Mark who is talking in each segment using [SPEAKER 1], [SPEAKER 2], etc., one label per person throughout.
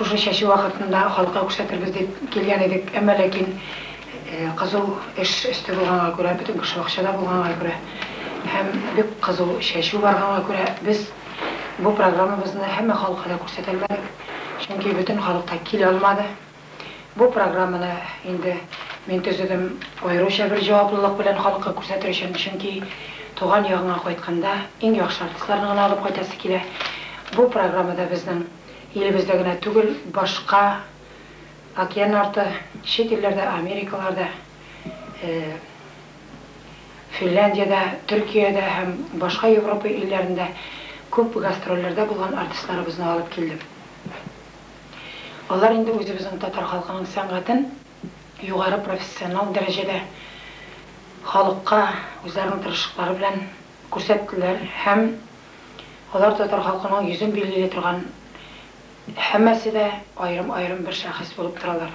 [SPEAKER 1] Шушы чәчү вакытында халыкка күрсәтербез дип килгән идек, әмма ләкин кызу эш өсте булганга күрә, бөтен кеше бакчада булганга күрә һәм бик кызу чәчү барганга күрә, без бу программабызны һәммә халыкка да күрсәтә алмадык, чөнки бөтен халык та килә алмады. Бу программаны инде мин төзедем аеруча бер җаваплылык белән халыкка күрсәтер өчен, чөнки туган ягыңа кайтканда иң яхшы артистларны гына алып кайтасы килә. Бу программада безнең илебездә генә түгел, башка океан арты, чит илләрдә, Америкаларда, Финляндиядә, Төркиядә һәм башка Европа илләрендә күп гастрольләрдә булган артистларыбызны алып килдем. Алар инде үзебезнең татар халкының сәнгатен югары профессионал дәрәҗәдә халыкка үзләренең тырышлыклары белән күрсәттеләр һәм алар татар халкының йөзен билгели торган һәммәсе дә аерым-аерым бер шәхес булып торалар.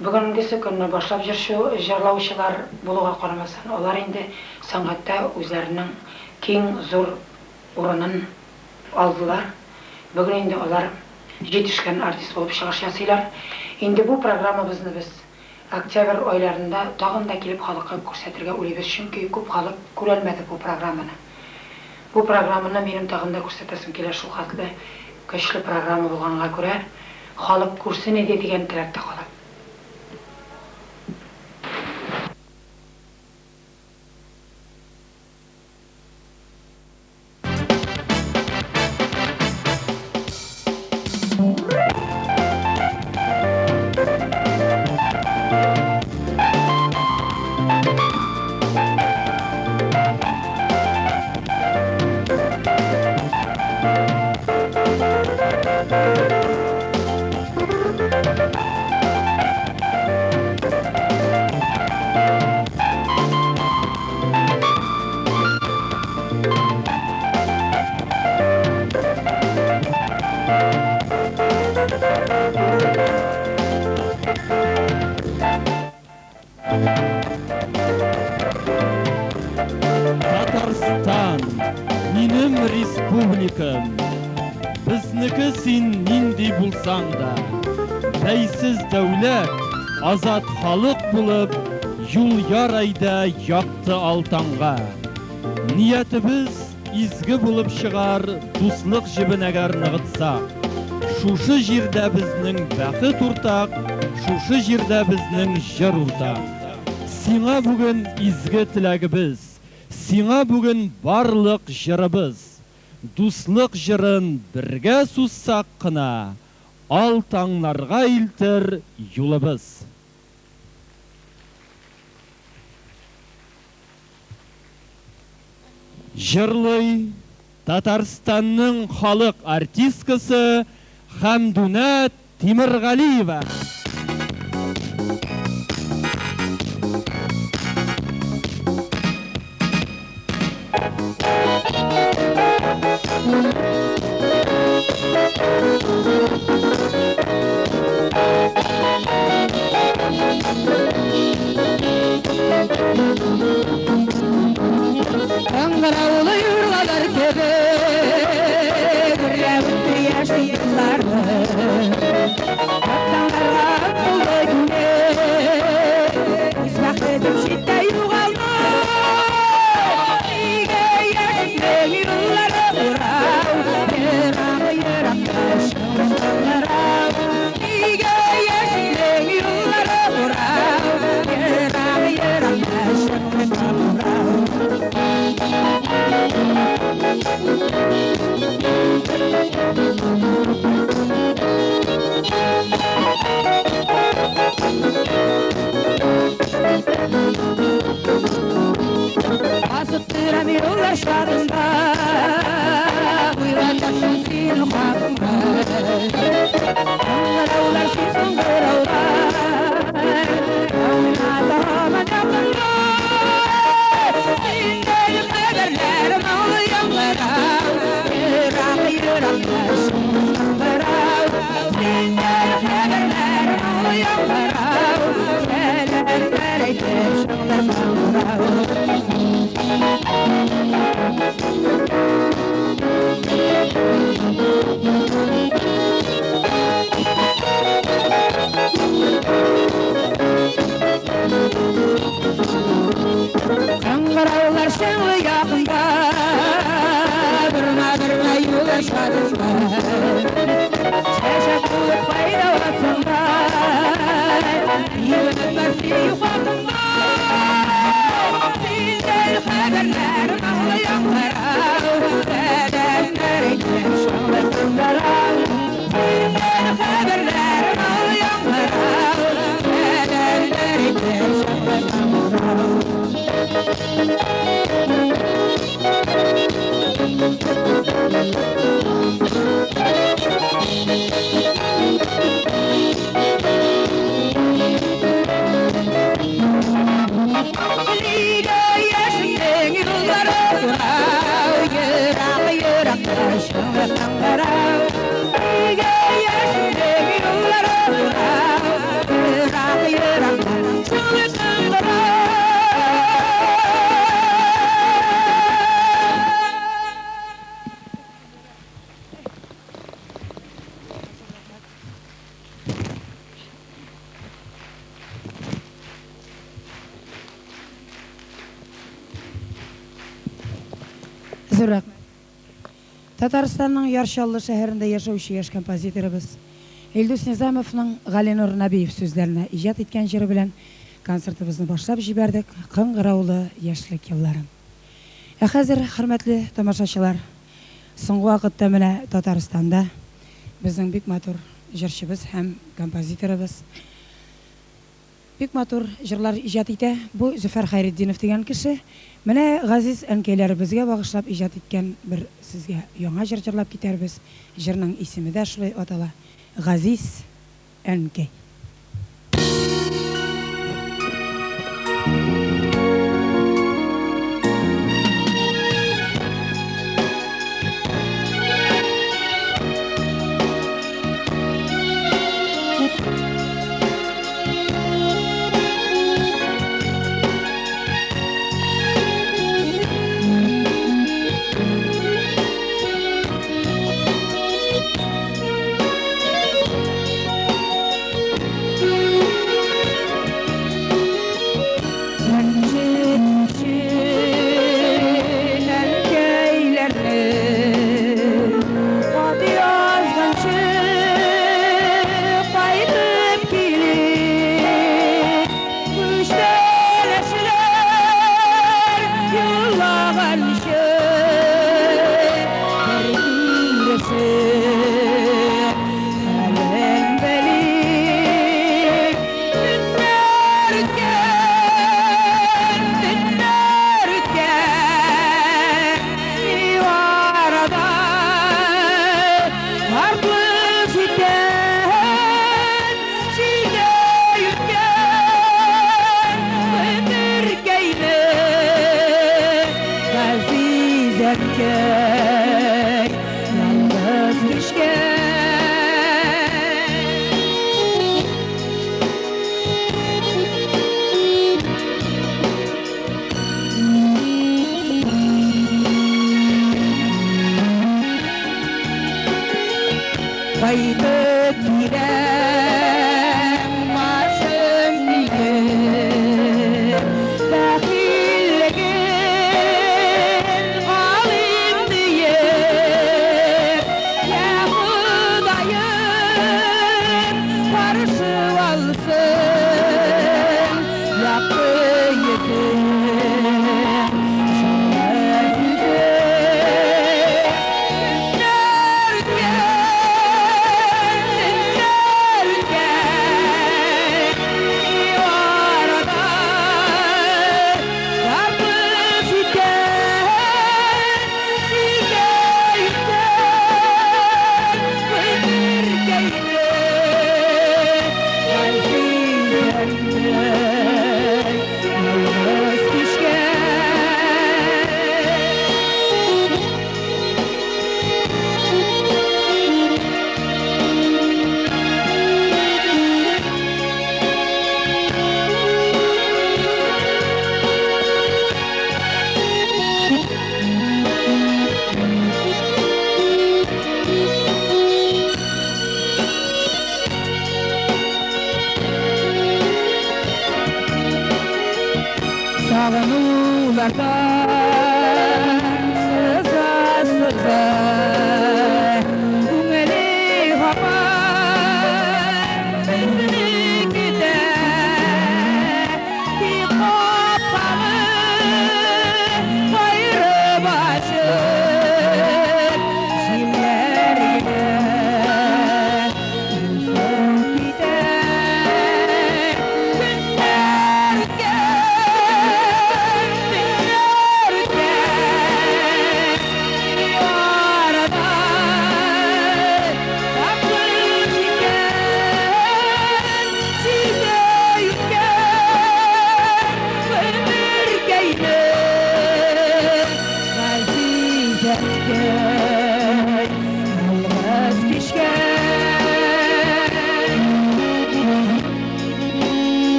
[SPEAKER 1] Бүгенгесе көнне башлап җырчы, җырлаучылар булуга карамастан, алар инде сәнгатьтә үзләренең киң, зур урынын алдылар. Бүген инде алар җитешкән артист булып чыгыш ясыйлар. Инде бу программабызны без октябрь айларында тагын да килеп халыкка күрсәтергә уйлыйбыз, чөнки күп халык күрәлмәде бу программаны. Бу программаны минем тагын да күрсәтәсем килә, шул хәтле көчле программа булганга күрә, халык күрсен иде дигән теләктә калам.
[SPEAKER 2] Татарстан, минем республикам, Безнеке син нинди булсаң да. Бәйсез дәүләт, азат халык булып, Юл яр әйдә якты алтанга. Ниятебез изге булып чыгар, Дуслык җебен әгәр ныгытсак. Шушы җирдә безнең бәхет уртак, Шушы җирдә безнең җыр уртак. Сиңа бүген изге теләгебез, Сиңа бүген барлык җырыбыз. Дуслык җырын бергә сузсак кына, Ал таңнарга илтер юлыбыз. Җырлый Татарстанның халык артисткасы Хәмдүнә Тимергалиева.
[SPEAKER 3] Кыңгыраулы юргалар кебек гөрләп үтте яшьлек еллары. Таңнарга тулды күңел, үз бәхетем читтә югалды. Нигә яшьлекнең юллары урау, ерак еракта шың кыңгырау. Нигә яшьлекнең юллары урау, ерак еракта шың кыңгырау. Басып торам юллар чатында, уйлатасың син хакыңда. Кыңгыраулар син сыңгыраулар, уйната һаман якында. Синнән хәбәрләр моңлы яңгырау, ерак еракта шул кыңгырау. Синнән хәбәрләр моңлы яңгырау, сәламнәр әйтеп шыңлар кыңгырау. Дию хакында Синнән хәбәрләр моңлы яңгырау, Сәламнәр әйтеп шаулы кыңгырау. Синнән хәбәрләр моңлы яңгырау, Сәламнәр әйтеп шаулы кыңгырау. Нигә яшьлең юллары урау, Ерак-еракта шаулы кыңгырау. Нигә яшьлең юллары урау, Ерак-еракта шаулы кыңгырау.
[SPEAKER 1] Зур рәхмәт. Татарстанның Яр Чаллы шәһәрендә яшәүче яшь композиторыбыз Илдус Низамовның Галинур Нәбиев сүзләренә иҗат иткән җыры белән концертыбызны башлап җибәрдек, Кыңгыраулы яшьлек елларым. Ә хәзер, хөрмәтле тамашачылар, соңгы вакытта менә Татарстанда безнең бик матур җырчыбыз һәм композиторыбыз бик матур җырлар иҗат итә. Бу Зөфәр Хәйретдинов дигән кеше. Менә газиз әнкәйләребезгә багышлап иҗат иткән бер сезгә яңа җыр җырлап китәрбез. Җырның исеме дә шулай атала, Газиз әнкәй.
[SPEAKER 3] Рәнҗетүче әнкәйләрне, Хат язганчы кайтып килик, Күчтәнәчләр юллаганчы, Бер күрешеп, хәлен белик. Көннәр үткән, төннәр үткән, Ни арада картлык җиткән, Җилдә үткән гомеркәйне, Газиз әнкәй, ялгыз кичкән. Кайтып киләм, башым иеп, Бәхиллеген алыйм диеп, Йә Ходаем, каршы алсын, Якты йөзең, җылы сүзең. Көннәр үткән, төннәр үткән, Ни арада картлык җиткән, Җилдә үткән гомеркәйне, Газиз әнкәй, ялгыз кичкән. Сагынулардан сыза-сыза, Күңеле һаман безне көтә.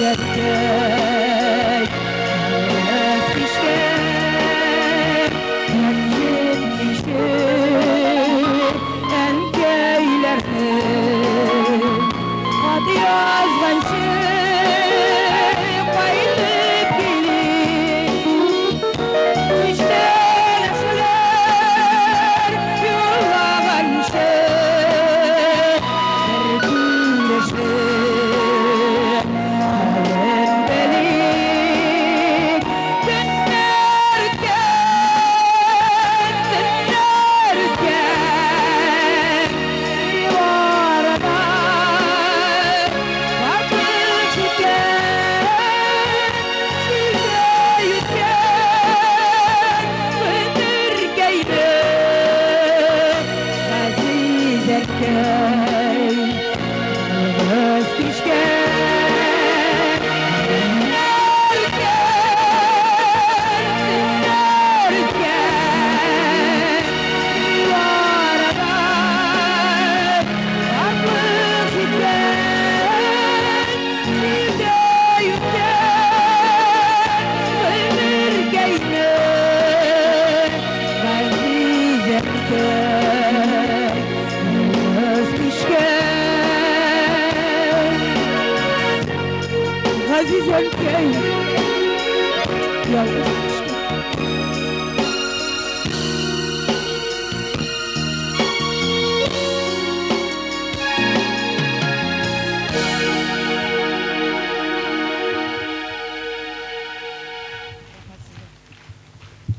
[SPEAKER 3] Әткәй, ялгыз кичкә рәнҗетмичә әнкәйләрне. Хат язганчы кайтып килим. Күчтәнәчләр юллаганчы бер күрешеп хәлен белик. Көннәр үткән, төннәр үткән, тик арада картлык җиткән, җилдәй үткән гомеркәйне, газиз әткәй, ялгыз кичкән. Көннәр үткән, төннәр үткән, тик арада картлык җиткән, җилдәй үткән гомеркәйне, газиз әткәй, ялгыз кичкән. Газиз әнкәй, ялгыз кичкән.
[SPEAKER 1] Рәхмәт сезгә.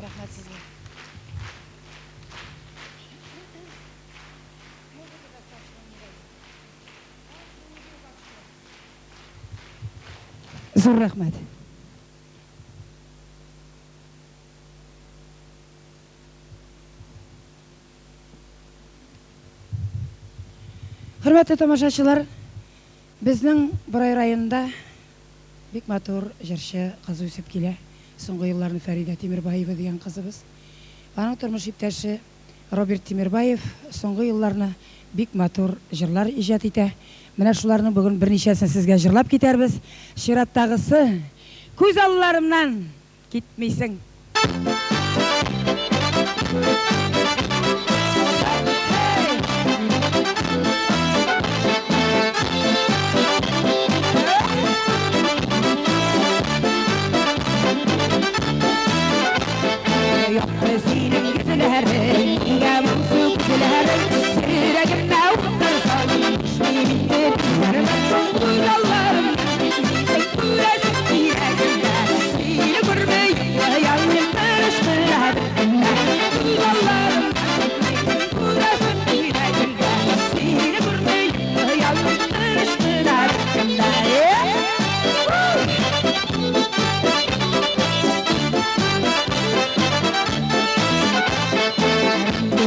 [SPEAKER 1] Рәхмәт сезгә.
[SPEAKER 3] Зур рәхмәт.
[SPEAKER 1] Хөрмәтле тамашачылар, безнең Борай районында бик матур җырчы кыз үсеп килә. Соңгы елларны Фәридә Тимербаева дигән кызыбыз. Аның тормыш иптәше Роберт Тимербаев соңгы елларны бик матур җырлар иҗат итә. Менә шуларның бүген берничәсен сезгә җырлап китәрбез. Чираттагысы Күз алларымнан китмисең.
[SPEAKER 3] Якты синең йөзләрең, нигә моңсу күзләрең? Йөрәгемә утлар салдың, нишлим инде түзәрмен? Күз алларымнан китмисең, күрәсең йөрәгемдә. Сине күрми йоклый алмыйм, тыныч кына бер көндә. Күз алларымнан китмисең, күрәсең йөрәгемдә. Сине күрми йоклый алмыйм, тыныч кына бер көндә.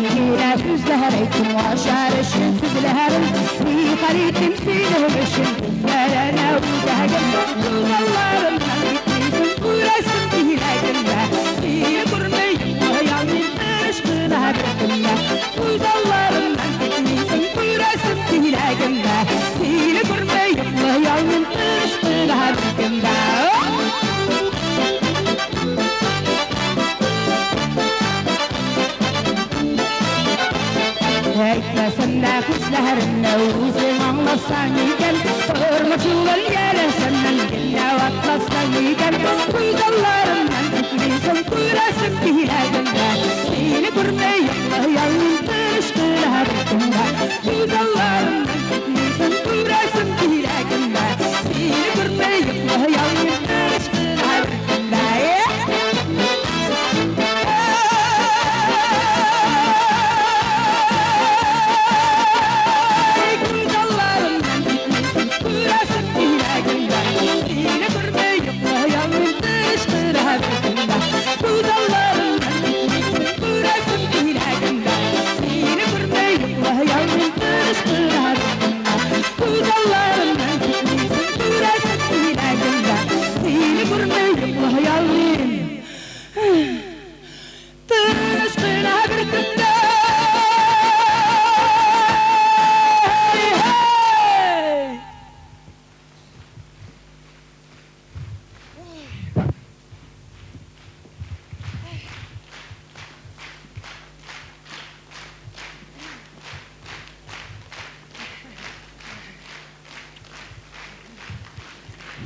[SPEAKER 3] Генә сүзләр әйттем, ашар өчен сүзләрем. Ни хәл иттем синең өчен, күзләренә үзәгем. Күз алларымнан китмисең, күрәсең йөрәгемдә. Сине күрми йоклый алмыйм, тыныч кына бер көндә. Күз алларымнан китмисең, күрәсең йөрәгемдә. Сине күрми йоклый алмыйм, тыныч кына бер көндә. Әйтмәсәм дә хисләремне үзең аңласаң икән, тормыш юлын янәшәмнән генә атласаң икән, күз алларымнан китмисең, күрәсең йөрәгемдә. Сине күрми йоклый алмыйм, тыныч кына бер көндә. Күз алларымнан китмисең, күрәсең йөрәгемдә. Сине күрми йоклый алмыйм, тыныч кына бер көндә. Күз алларымнан китмисең, күрәсең йөрәгемдә.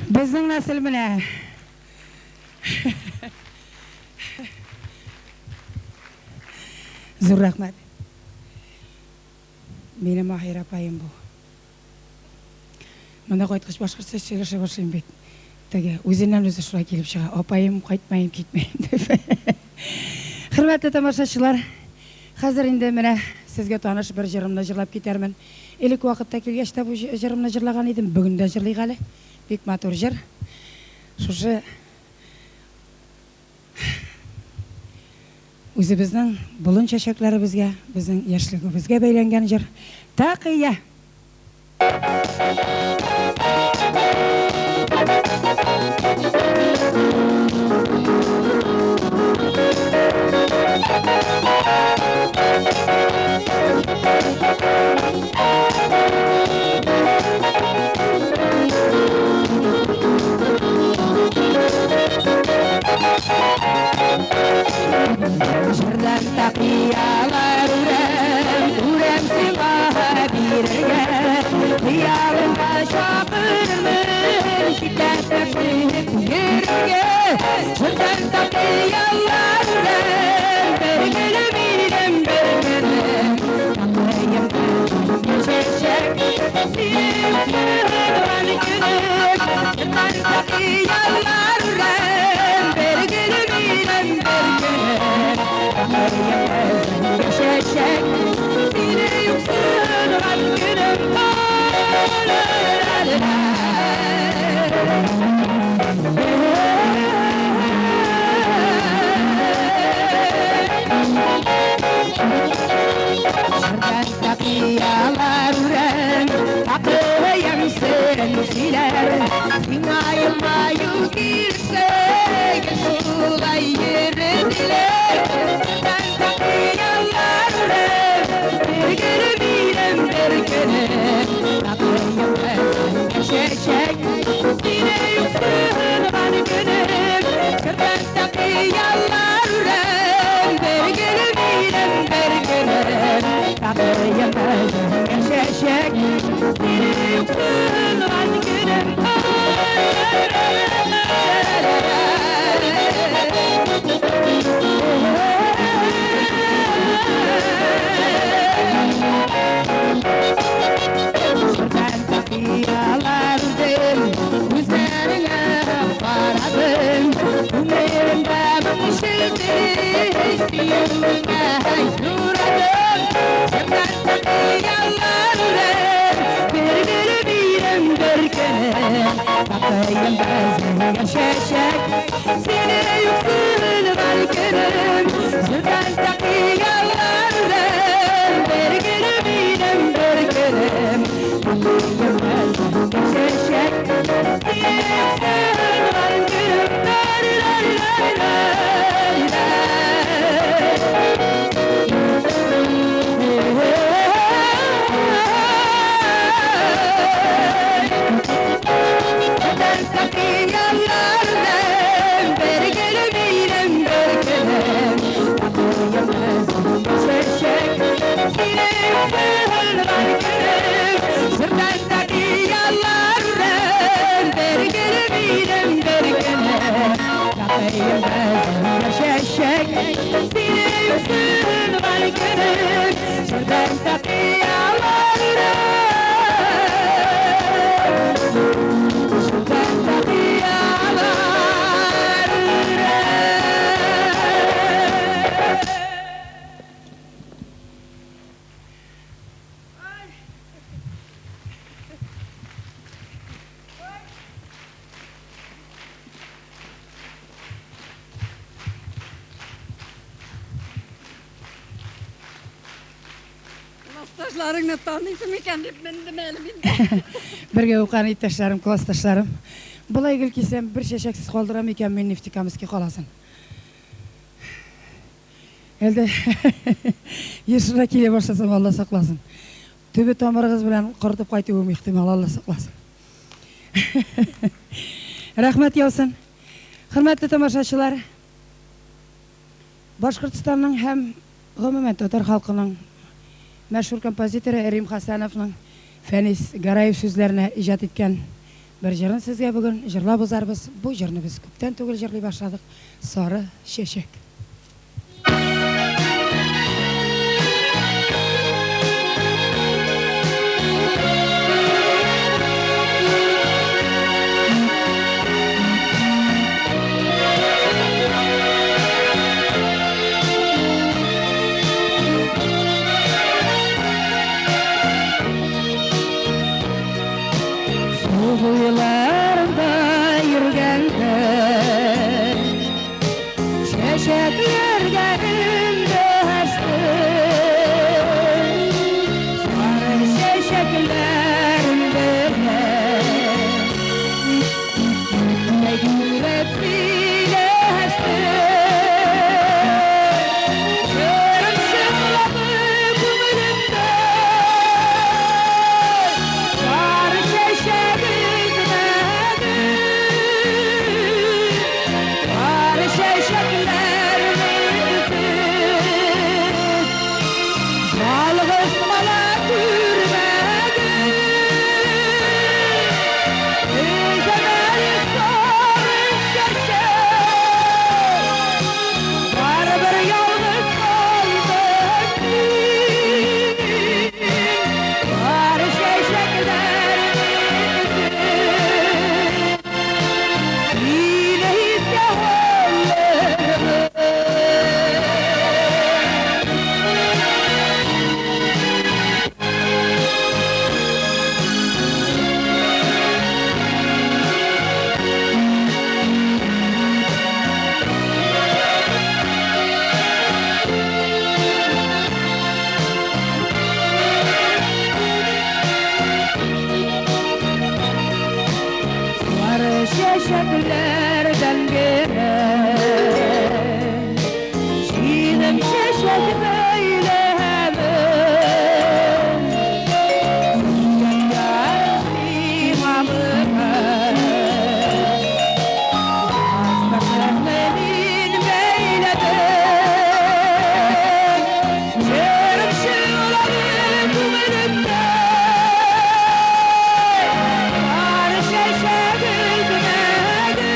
[SPEAKER 1] Безнең нәсел менә. Зур рәхмәт. Минем Маһир апаем бу. Монда кайткач башкортча сөйләшә башлыйм бит. Теге үзеннән-үзе шулай килеп чыга. Апаем, кайтмаем, китмәем дип. Хөрмәтле тамашачылар, хәзер инде менә сезгә таныш бер җырымны җырлап китәрмен. Элек вакытта килгәч тә бу җырымны җырлаган идем, бүген дә җырлыйк әле. Бик матур җыр. Шушы үзебезнең болын чәчәкләребезгә, безнең яшьлегебезгә бәйләнгән җыр. Тәкыя!
[SPEAKER 3] Җырдан такыялар үрәм, үрәм сиңа бирергә. Хыялыңа чакырырмын, читләтеп йөрергә. Җырдан такыялар үрәм, бер гөлем минем, бер гөлем. Такыям чәчәк, синең сыгылган көнем. Җырдан такыялар үрәм, бер гөлем минем, бер гөлем. Такыям чәчәк, сине юксынган көнем. Җырдан такыялар үрәм, такыям серен сөйләр. Сиңа елмаю килсә, гел шулай йөрделәр. Җырдан такыялар үрәм, бер гөлем минем, бер гөлем. Такыям чәчәк, сине юксынган көнем. Җырдан такыялар үрәм, бер гөлем минем, бер гөлем. Такыям чәчәк, сине юксынган көнем. Җырдан такыялар үрдем, күзләреңә карадым. Күңелемдә моң ишелде, сөюеңә юрадым. Җырдан такыялар үрәм, бер гөлем минем, бер гөлем. Такыям бәзәнгән чәчәк, сине юксынган көнем. Җырдан такыялар үрәм, бер гөлем минем, бер гөлем. Такыям бәзәнгән чәчәк, сине юксынган көнем. Җырдан такыялар үрәм, бер гөлем минем, бер гөлем. Такыям бәзәнгән чәчәк, сине юксынган көнем. Җырдан такыялар үрәм, бер гөлем минем, бер гөлем. Такыям бәзәнгән чәчәк, сине юксынган көнем. Җырдан такыялар үрәм, җырдан такыялар үрәм.
[SPEAKER 4] Классташларыңны таныйсың микән дип мендем әле мин дә.
[SPEAKER 1] Бергә укыган иптәшләрем, классташларым. Болай гел килсәм, бер чәчәксез калдырам икән мин Нефтекамский каласын. Әлдә ешрак килә башласам, Алла сакласын. Төбе тамырыгыз белән корытып кайтуым ихтимал, Алла сакласын. Рәхмәт яусын. Хөрмәтле тамашачылар, Башкортстанның һәм гомумән татар халкының мәшһүр композиторы Рим Хәсәновның Фәнис Гараев сүзләренә иҗат иткән бер җырын сезгә бүген җырлап узарбыз. Бу җырны без күптән түгел җырлый башладык. Сары чәчәк.
[SPEAKER 3] Су буйларында йөргәндә Чәчәкләргә эндәште. Сары чәчәкләрем белән Йөрәп сөйләште. Җырым чыңлады күңелемдә. Сары чәчәк өзмәде. Сары чәчәкләр өзеп. Ялгыз кала күрмәгез. Өзем сары чәчәк. Барыбер ялгыз калдым мин. Сары чәчәкләр өзеп. Сине искә алырмын. Сары чәчәкләрдән генә Җыйдым чәчәк бәйләмен. Сөйгән ярым сиңа бүген. Язмышымны мин бәйләдем. Җырым чыңлады күңелемдә. Сары чәчәк өзмәде.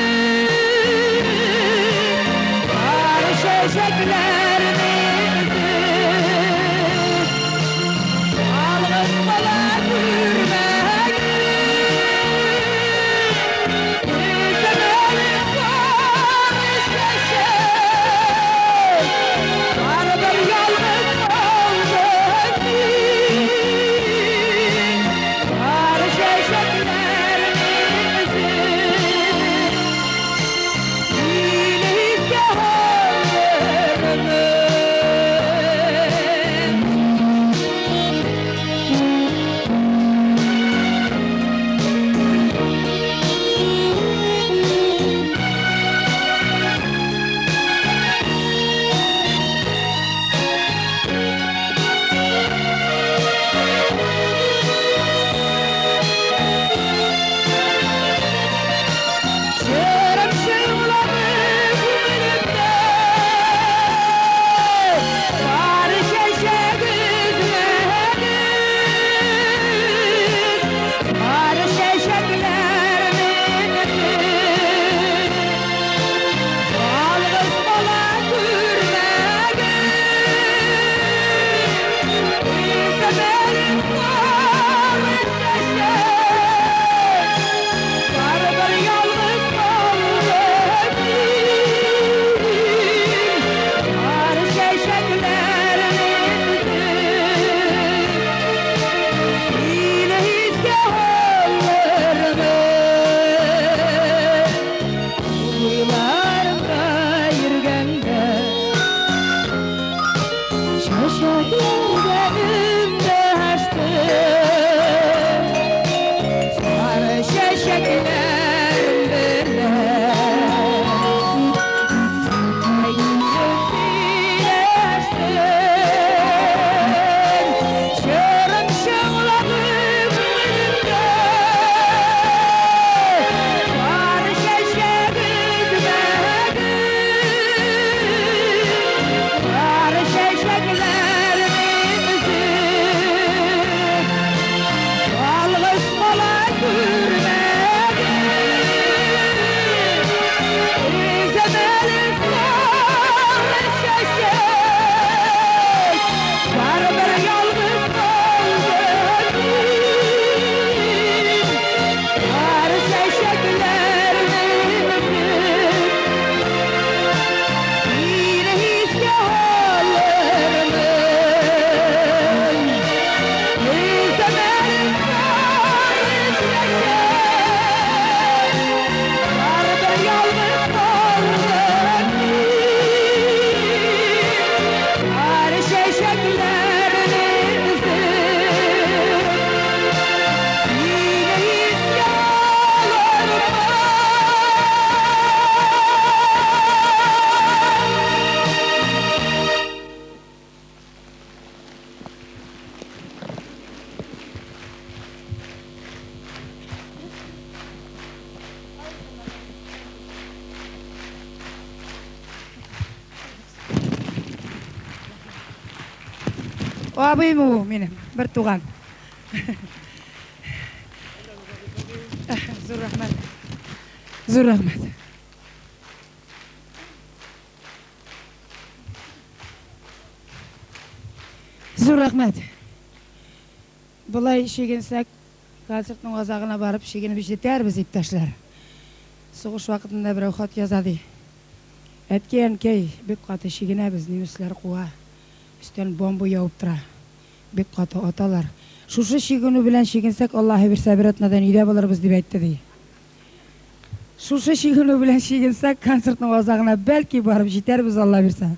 [SPEAKER 1] Абыем ул минем, бер туган. Зур рәхмәт. Зур рәхмәт. Зур рәхмәт. Болай чигенсәк, концертның азагына барып чигенеп җитәрбез, иптәшләр. Сугыш вакытында берәү хат яза ди. Әткәй, әнкәй, бик каты чигенәбез, немецлар куа. Өстән бомба явып тора. Бик каты аталар. Шушы чигенү белән чигенсәк, Аллаһы бирсә, бер атнадан өйдә булырбыз, дип әйтте ди. Шушы чигенү белән чигенсәк, концертның азагына бәлки барып җитәрбез, Алла бирсә.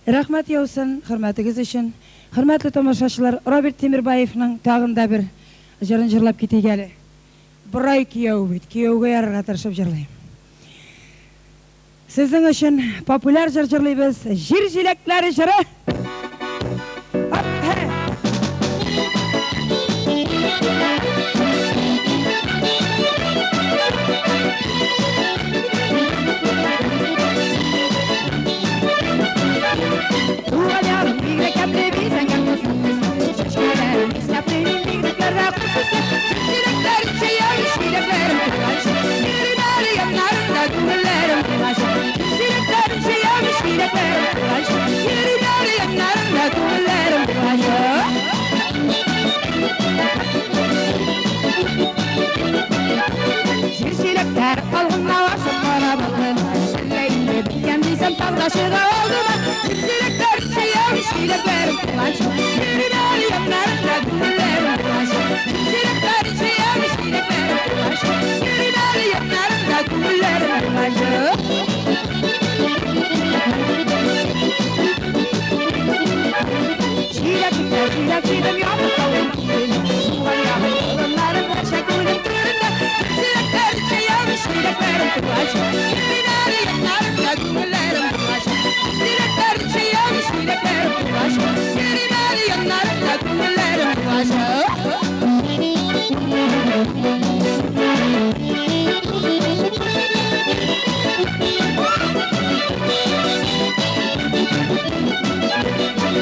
[SPEAKER 1] Рәхмәт яусын, хөрмәтегез өчен. Хөрмәтле тамашачылар, Роберт Тимербаевның тагын да бер җырын җырлап китик әле. Борай кияү бит, кияүгә ярарга тырышып җырлыйм. Сезнең өчен популяр җыр җырлыйбыз. Җир җиләкләре җыры.
[SPEAKER 3] Туган ягым бигрәк тәмле бизәнгән кызыл чәчкәләрем иснәп мин бигрәкләрдә хуш исле җиләкләрем чәям чиләкләрем туганчы йөрим әле яннарында күңелләрем туганчы җиләкләрем чәям чиләкләрем туганчы йөрим әле яннарында күңелләрем туганчы. Җир җиләкләр алгынна ашып карап алдым. Әллә инде беткән дисәм, тагы да чыга алдыма. Җир җиләкләр чәям чиләкләрем туганчы йөрим әле яннарында күңелләрем туганчы Җир җиләкләр чәям чиләкләрем туганчы йөрим әле яннарында күңелләрем туганчы. Чиләклектә җиләк җыйдым ятып калдым күңелем. Туган ягым болыннарым һәрчак күңелем түрендә. Җиләкләр чәям чиләкләрем туганчы йөрим әле яннарында күңелләрем туганчы Җиләкләр чәям чиләкләрем туганчы йөрим әле яннарында күңелләрем туганчы.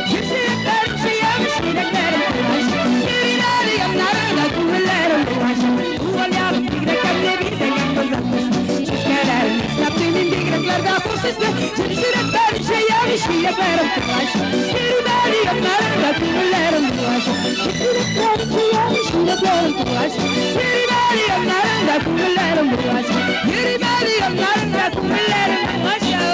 [SPEAKER 3] Җиләкләр чәям чиләкләрем туганчы йөрим әле яннарында күңелләрем туганчы Туган ягым бигрәк тәмле бизәнгән кызыл төсле чәчкәләрем иснәп мин бигрәкләрдә хуш исле Җиләкләр чәям чиләкләрем туганчы йөрим әле яннарында күңелләрем туганчы Җиләкләр чәям чиләкләрем туганчы йөрим әле яннарында күңелләрем туганчы Йөрим әле яннарында күңелләрем туганчы.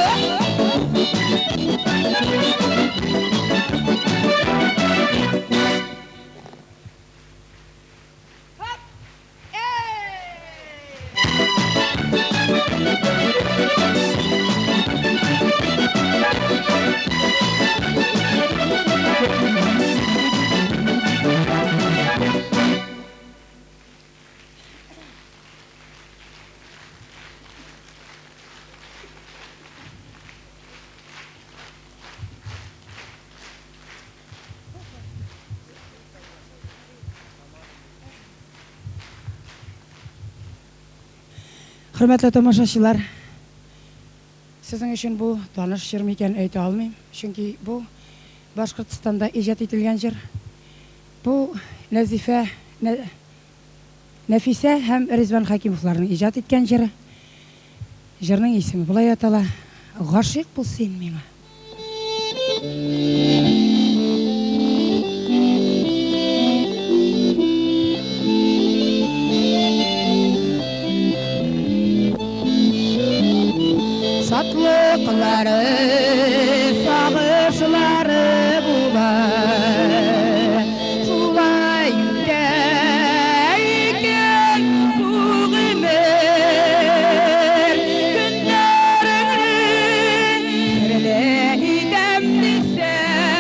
[SPEAKER 1] Хөрмәтле тамашачылар, сезнең өчен бу таныш җыр микән әйтә алмыйм, чөнки бу Башкортстанда иҗат ителгән җыр. Бу Нәзифә Нәфисә һәм Ризван Хәкимовларның иҗат иткән җыры. Җырның исеме болай атала: Гашыйк бул син миңа.
[SPEAKER 3] Шатлыклары, сагышлары була. Шулай үтә икән бу гомер. Көннәреңне серле итәм дисәң,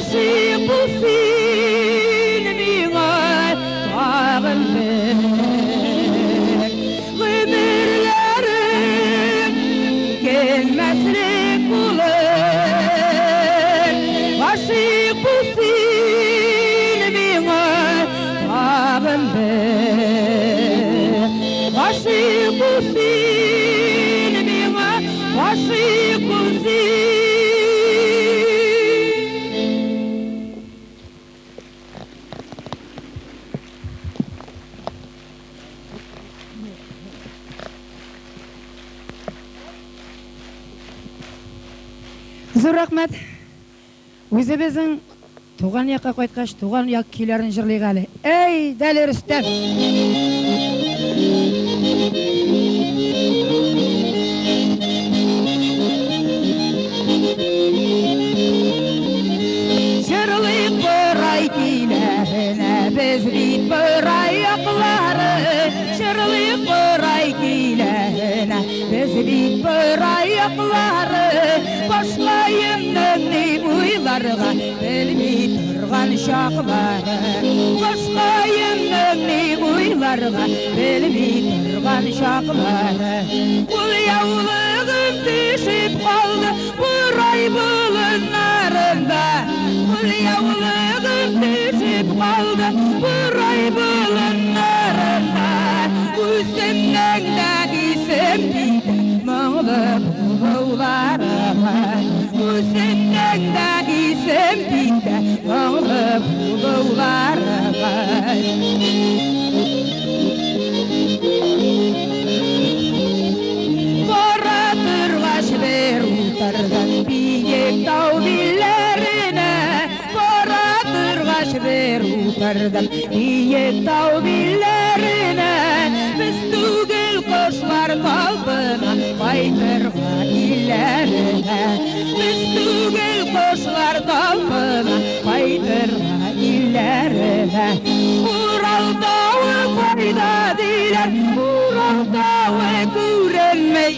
[SPEAKER 3] Гашыйк бул син миңа тагын бер. Гомерләрем килмәслек булыр. Гашыйк бул син миңа тагын бер. Гашыйк бул син миңа, гашыйк бул син.
[SPEAKER 1] Зур рәхмәт. Үзебезнең туган якка кайткач, туган як көйләрен җырлыйк әле. Әй, дәле Рөстәм!
[SPEAKER 3] Җырлыйк Борай көйләренә, без бит Борай яклары. Җырлыйк Борай көйләренә, без бит Борай яклары. Башкаемның ни уйларга белми торган чаклары. Башкаемның ни уйларга белми торган чаклары. Ул яулыгым төшеп калды Борай болыннарында. Ул яулыгым төшеп калды Борай болыннарында. Үземнең дә исем китә моңлы булуларыма. Үземнең дә исем китә моңлы булуларыма. Бара торгач бер утырдым биек тау билләренә. Бара торгач бер утырдым биек тау билләренә. Без түгел кошлар талпына кайтырга илләренә. Без түгел кошлар талпына кайтырга илләренә. Урал тавы кайда диләр, Урал тавы күренмәй.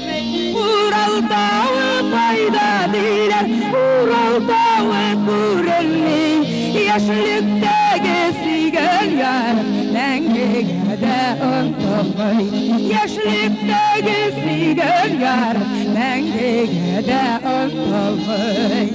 [SPEAKER 3] Урал тавы кайда диләр, Урал тавы күренми. Яшьлектәге сөйгән ярым мәңгегә дә онытылмый. Яшьлектәге сөйгән ярым мәңгегә дә онытылмый.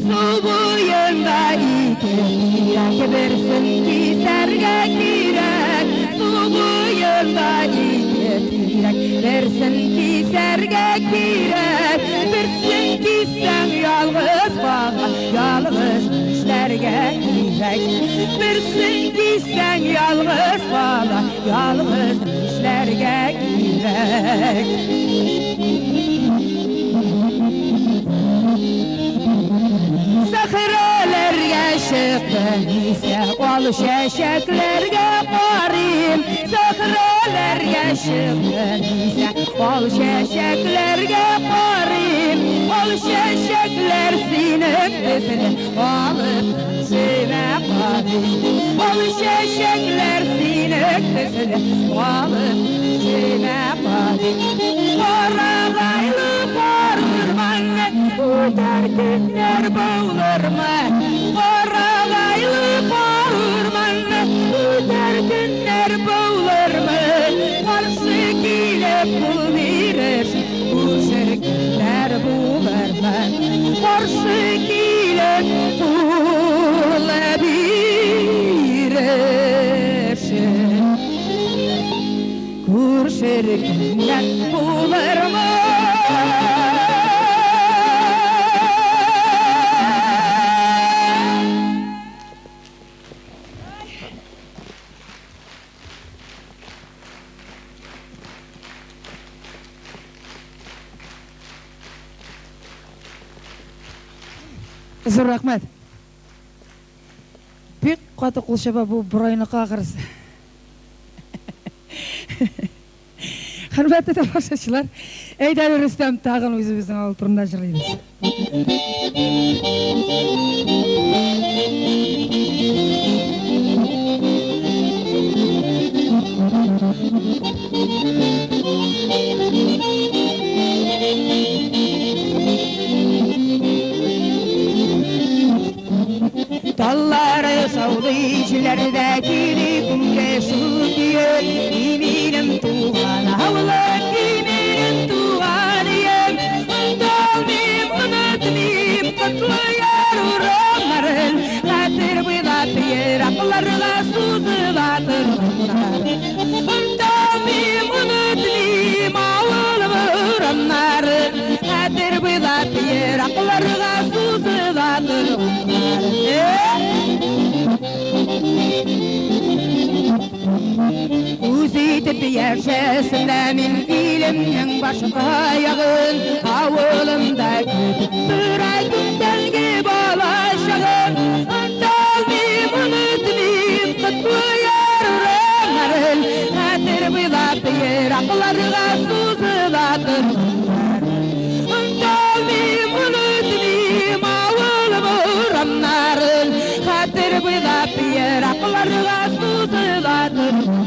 [SPEAKER 3] Су буенда ике тирәк, берсен кисәргә кирәк. Су буенда ике тирәк, берсен кисәргә кирәк. Берсен киссәң ялгыз кала, ялгыз эшләргә кирәк. Берсен киссәң ялгыз кала, ялгыз эшләргә кирәк. Сәхрәләргә чыктым исә, ал чәчәкләргә карыйм. Сәхрәләргә чыктым исә, ал чәчәкләргә карыйм. Ал чәчәкләр синең төсне алып төшемә карыйм. Ал чәчәкләр синең төсне алып төшемә карыйм. Карагайлы карурманны үтәр көннәр булырмы? Карагайлы карурманны үтәр көннәр булырмы? Каршы килеп кул бирешеп күрешер көннәр булырмы? Каршы килеп кул бирешеп күрешер көннәр булырмы?
[SPEAKER 1] Зур рәхмәт. Бик каты кул чаба бу Борайныкы ахрысы. Хөрмәтле тамашачылар, әйдә әле Рөстәм тагын үзебезнең авыл турында җырлыйбыз.
[SPEAKER 3] Күкләрдә кили күңгә шул көе. И минем туган авылым, и минем туган өем. Оныталмыйм, онытмыйм котлы яр урамнарын. Хәтер буйлап еракларга сузыла торганнар. Оныталмыйм, онытмыйм авылым урамнарын. Хәтер буйлап еракларга сузыла торганнар. Үз итеп яшәсен дә мин илемнең башка ягын, авылымда көтеп тора күптәнге балачагым. Оныталмыйм, онытмыйм котлы яр урамнарын, хәтер буйлап еракларга сузыла торганнар. Оныталмыйм, онытмыйм авылым урамнарын, хәтер буйлап еракларга сузыла торганнар.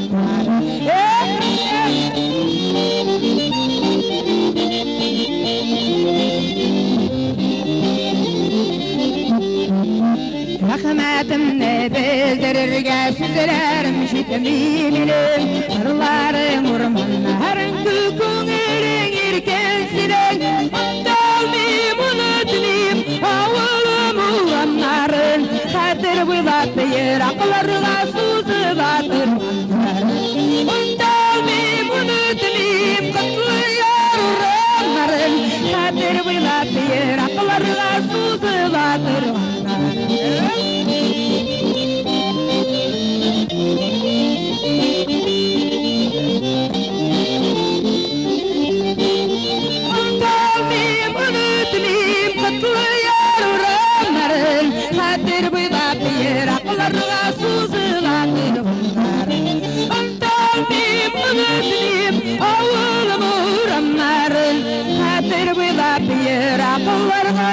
[SPEAKER 3] Рәхмәтемне белдерергә сүзләрем җитми минем. Кырларың, урманнарың, күңелең иркен синең. Оныталмыйм, онытмыйм авылым урамнарын, хәтер буйлап еракларга сузыла торганнар. Оныталмыйм, онытмыйм котлы яр урамнарын, хәтер буйлап еракларга сузыла торганнар. Оныталмыйм, онытмыйм котлы яр урамнарын, хәтер буйлап еракларга сузыла торганнар. Оныталмыйм, онытмыйм авылым урамнарын, хәтер буйлап еракларга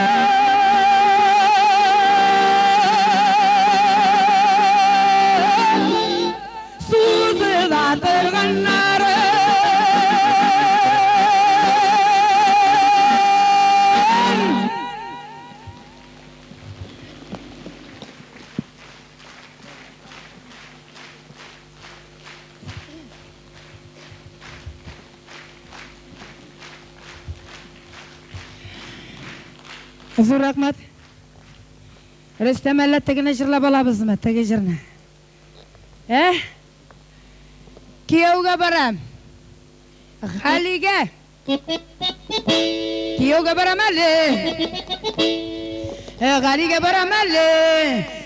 [SPEAKER 3] сузыла торганнар. Зур рәхмәт. Рөстәм, әллә тегене җырлап алабызмы, теге җырны? Ә? Кияүгә барам. Галигә. Кияүгә барам әле. Галигә барам әле.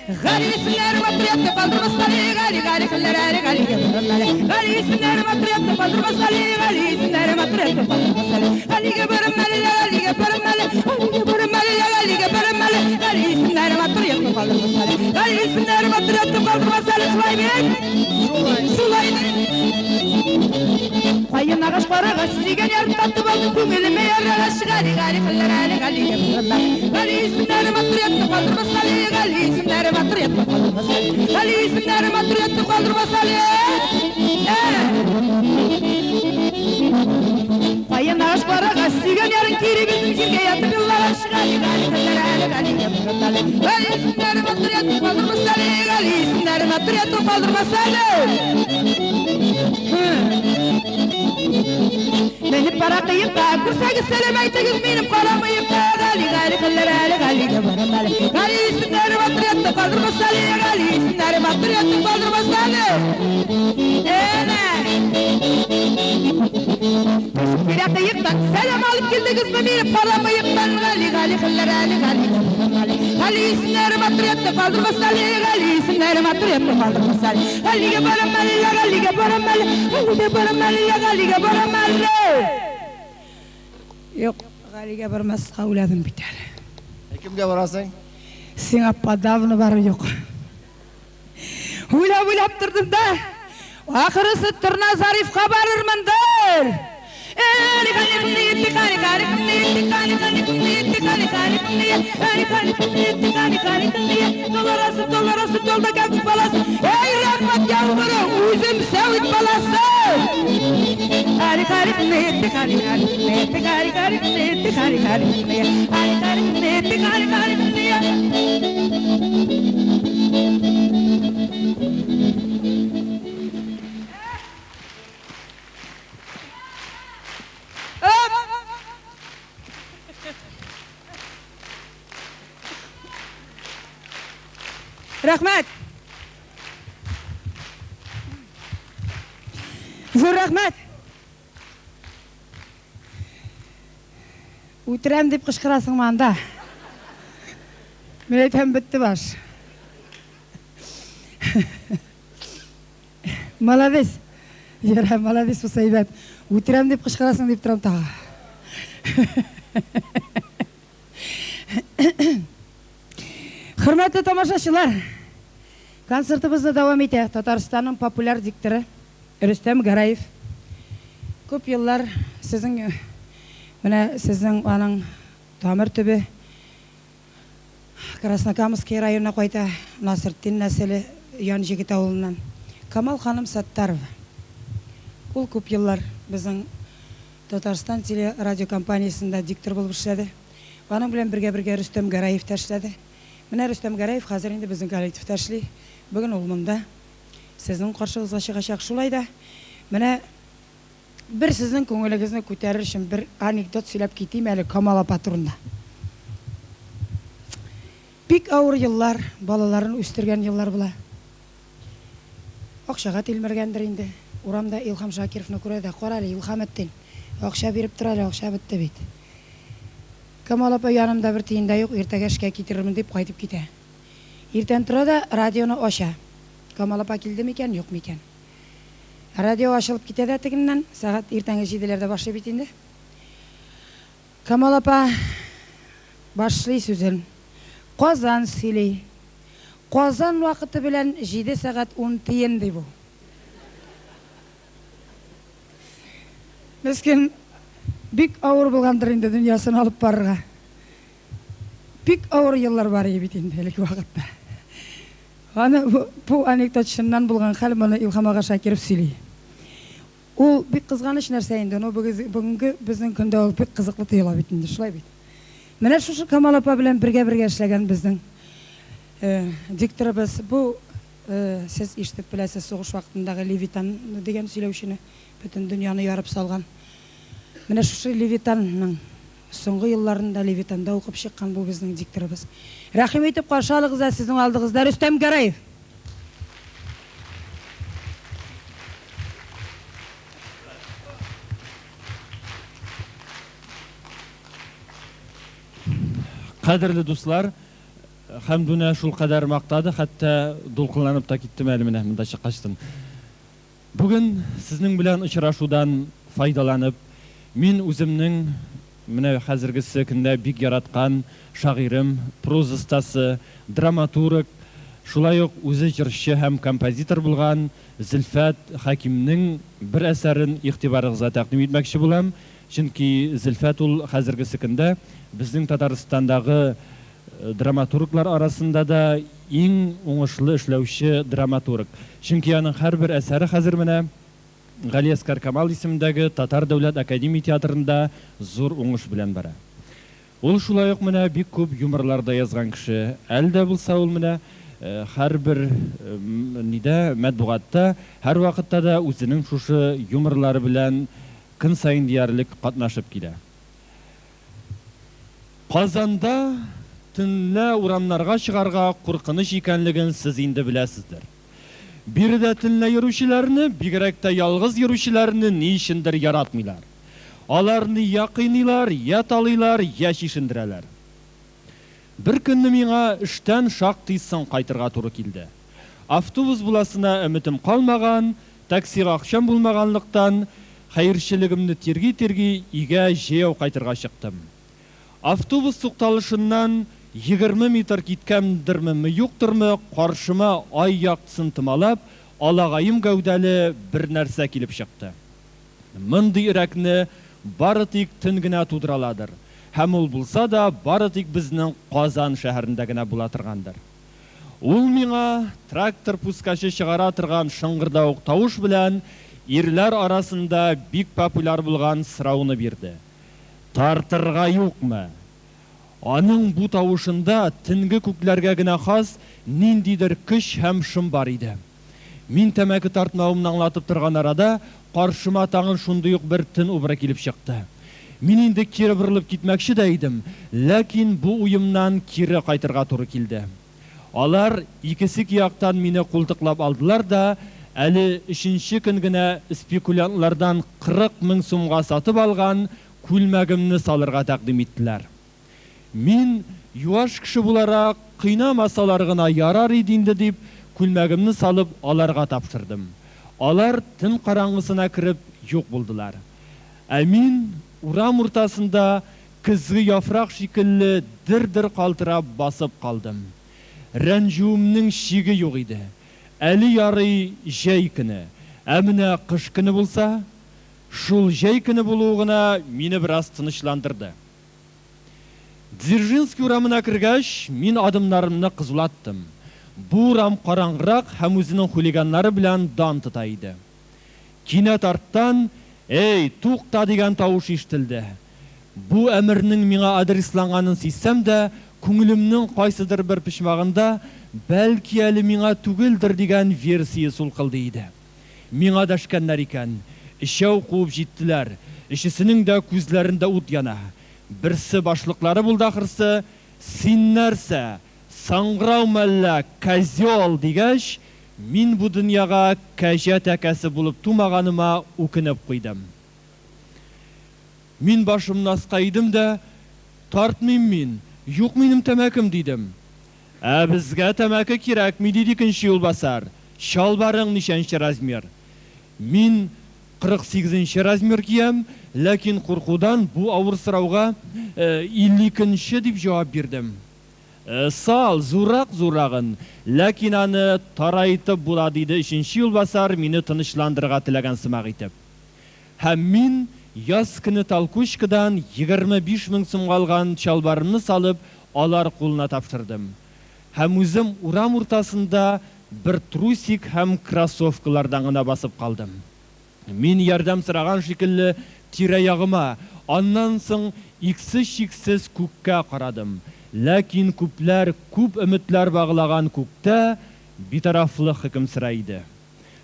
[SPEAKER 3] Гали исемнәре матур ятты калдырмас Гали, Гали, Гали хәлләр әле, Галигә барам әле. Гали исемнәре матур ятты калдырмас Гали, Гали исемнәре матур ятты калдырмас әле. Галигә барам әле, Галигә барам әле, Галигә барам әле, Галигә барам әле. Гали исемнәре матур ятты калдырмас әле. Гали исемнәре матур ятты калдырмас әле. Шулай бит? Шулай. Каен агач карагач, сөйгән ярын татып алдым, күңелемә ярагач, Гали, Гали хәлләр әле, Галигә барам әле. Гали исемнәре матур ятты калдырмас Гали, Гали исемнәре матур ятты калдырмас әле. Гали исемнәре матур ятты калдырмас әле. Каен агач карагач, сөйгән ярын кире бирдем, җиргә ятып еллагач, Гали, Гали хәлләр әле, Галигә барам әле. Гали исемнәре матур ятты калдырмас әле, Гали исемнәре матур ятты калдырмас әле. Менеп бара кыекка, күрсәгез сәлам әйтегез минем кара мыекка. Гали, Гали хәлләр әле, Галигә барам әле. Гали исемнәре матур ятты калдырмас әле, Гали исемнәре матур ятты калдырмас әле. Әнә. Килә кыектан, сәлам алып килдегезме минем кара мыектан? Гали, Гали хәлләр әле, Галигә барам әле. Гали исемнәре матур ятты калдырмас әле, Гали исемнәре матур ятты калдырмас әле. Галигә барам әле, Галигә барам әле, Галигә барам әле, Галигә барам әле. Юк, Галигә бармаска уйладым бит әле.
[SPEAKER 5] Ә кемгә барасың?
[SPEAKER 3] Сиңа подавно бару юк. Уйлап-уйлап тордым да, ахырысы Торна Зарифка барырмындыр. Тол арасы, тол арасы, толда кәкүк баласы. Эй, рәхмәт яугыры, үзем сәвит баласы. Хали хали хали хали хали хали хали хали хали хали хали хали хали. Рәхмәт! Зур рәхмәт! Үтерәм дип кычкырасыңмы анда? Мин әйтәм, бетте баш. Молодец. Ярар, молодец булса әйбәт. Үтерәм дип кычкырасың дип торам тагы. Хөрмәтле тамашачылар, концертыбызны дәвам итә Татарстанның популяр дикторы Рөстәм Гәрәев. Күп еллар сезнең менә сезнең аның тамыр төбе Краснокамский районына кайта, Насретдин нәселе Янҗегет авылыннан. Камал ханым Саттарова. Ул күп еллар безнең Татарстан телерадиокомпаниясендә диктор булып эшләде. Аның белән бергә-бергә Рөстәм Гәрәев тә эшләде. Менә Рөстәм Гәрәев хәзер инде безнең коллективта эшли. Бүген ул монда, сезнең каршыгызга чыгачак. Шулай да менә бер сезнең күңелегезне күтәрер өчен бер анекдот сөйләп китим әле Камал апа турында. Бик авыр еллар, балаларын үстергән еллар була. Акчага тилмергәндер инде. Урамда Илһам Шакировны күрә дә, Кара әле, Илһаметдин, акча биреп тор әле, акча бетте бит. Камал апа, янымда бер тиен дә юк, иртәгә эшкә китерермен, дип кайтып китә. Иртән тора да радионы ача. Камал апа килде микән, юк микән? Радио ачылып китә дә тегеннән, сәгать иртәнге җиделәрдә башлый бит инде. Камал апа башлый сүзен. Казан сөйли. Казан вакыты белән җиде сәгать ун тиен, ди бу. Мескен, бик авыр булгандыр инде дөньясын алып барырга. Бик авыр еллар бар иде бит инде элекке вакытта. Аны бу анекдот чыннан булган хәл, моны Илһам ага Шакиров сөйли. Ул бик кызганыч нәрсә инде, но бүгенге безнең көндә ул бик кызыклы тоела бит инде, шулай бит? Менә шушы Камал апа белән бергә-бергә эшләгән безнең дикторыбыз. Бу сез ишетеп беләсез, сугыш вакытындагы Левитан дигән сөйләүчене бөтен дөньяны ярып салган. Менә шушы Левитанның соңгы елларында Левитанда укып чыккан бу безнең дикторыбыз. Рәхим итеп каршы алыгыз да сезнең алдыгызда Рөстәм Гәрәев!
[SPEAKER 2] Кадерле дуслар, Хәмдүнә шулкадәр мактады, хәтта дулкынланып та киттем әле менә монда чыккачтын. Бүген сезнең белән очрашудан файдаланып, мин үземнең менә хәзергесе көндә бик яраткан шагыйрем, проза остасы, драматург, шулай ук үзе җырчы һәм композитор булган Зөлфәт Хәкимнең бер әсәрен игътибарыгызга тәкъдим итмәкче булам. Чөнки Зөлфәт ул хәзергесе көндә безнең Татарстандагы драматурглар арасында да иң уңышлы эшләүче драматург. Чөнки аның һәрбер әсәре хәзер менә Галиәсгар Камал исемендәге Татар дәүләт академия театрында зур уңыш белән бара. Ул шулай ук менә бик күп юморлар да язган кеше. Әле дә булса ул менә һәрбер нидә, матбугатта һәрвакытта да үзенең шушы юморлары белән көн саен диярлек катнашып килә. Казанда төнлә урамнарга чыгарга куркыныч икәнлеген сез инде беләсездер. Биредә төнлә йөрүчеләрне, бигрәк тә ялгыз йөрүчеләрне ни өчендер яратмыйлар. Аларны я кыйныйлар, я талыйлар, я чишендерәләр. Бер көнне миңа эштән шактый соң кайтырга туры килде. Автобус буласына өметем калмаган, таксига акчам булмаганлыктан, хәерчелегемне тирги-тирги, өйгә җәяү кайтырга чыктым. Автобус тукталышыннан 20 метр киткәндерме-юктырмы, каршыма ай яктысын томалап, алагаем гәүдәле бер нәрсә килеп чыкты. Мондый өрәкне бары тик төн генә тудыраладыр, һәм ул булса да бары тик безнең Казан шәһәрендә генә була торгандыр. Ул миңа трактор пускачы чыгара торган шыңгырдавык тавыш белән ирләр арасында бик популяр булган сорауны бирде, Тартырга юкмы? Аның бу тавышында төнге күкләргә генә хас ниндидер көч һәм шом бар иде. Мин тәмәке тартмавымны аңлатып торган арада, каршыма тагын шундый ук бер төн убыры килеп чыкты. Мин инде кире борылып китмәкче дә идем, ләкин бу уемнан кире кайтырга туры килде. Алар икесе ике яктан мине култыклап алдылар да, әле өченче көн генә спекулянтлардан 40 мең сумга сатып алган күлмәгемне салырга тәкъдим иттеләр. Мин, юаш кеше буларак, кыйнамасалар гына ярар иде инде дип, күлмәгемне салып аларга тапшырдым. Алар төн караңгысына кереп юк булдылар. Ә мин урам уртасында көзге яфрак шикелле дер-дер калтырап басып калдым. Рәнҗүемнең чиге юк иде. Әле ярый җәй көне. Ә менә кыш көне булса? Шул җәй көне булуы гына мине бераз тынычландырды. Дзержинский урамына кергәч, мин адымнарымны кызулаттым. Бу урам караңгырак һәм үзенең хулиганнары белән дан тота иде. Кинәт арттан, Эй, тукта! дигән тавыш ишетелде. Бу әмернең миңа адресланганын сизсәм дә, күңелемнең кайсыдыр бер почмагында, бәлки әле миңа түгелдер дигән версия сулкылдый иде. Миңа дәшкәннәр икән. Өчәү куып җиттеләр. Өчесенең дә күзләрендә ут яна. Берсе башлыклары булды ахрысы, Син нәрсә, саңгырау мәллә, козел! дигәч, Мин бу дөньяга кәҗә тәкәсе булып тумаганыма үкенеп куйдым. Мин башымны аска идем дә, Тартмыйм мин, юк минем тәмәкем, дидем. Ә безгә тәмәке кирәкми, диде икенче юлбасар, чалбарың ничәнче размер? Мин 48 нче размер киям, ләкин куркудан бу авыр сорауга 52 нче дип җавап бирдем. Сал, зуррак зуррагын, ләкин аны тарайтып була, диде өченче юлбасар, мине тынычландырырга теләгән сымак итеп. Һәм мин яз көне толкучкадан 25 мең сумга алган чалбарымны салып, алар кулына тапшырдым. Һәм үзем урам уртасында бер трусик һәм кроссовкалардан гына басып калдым. Мин ярдәм сораган шикелле тирә-ягыма, аннан соң иксез-чиксез күккә карадым. Ләкин күпләр күп өметләр баглаган күктә битарафлык хөкем сөрә иде.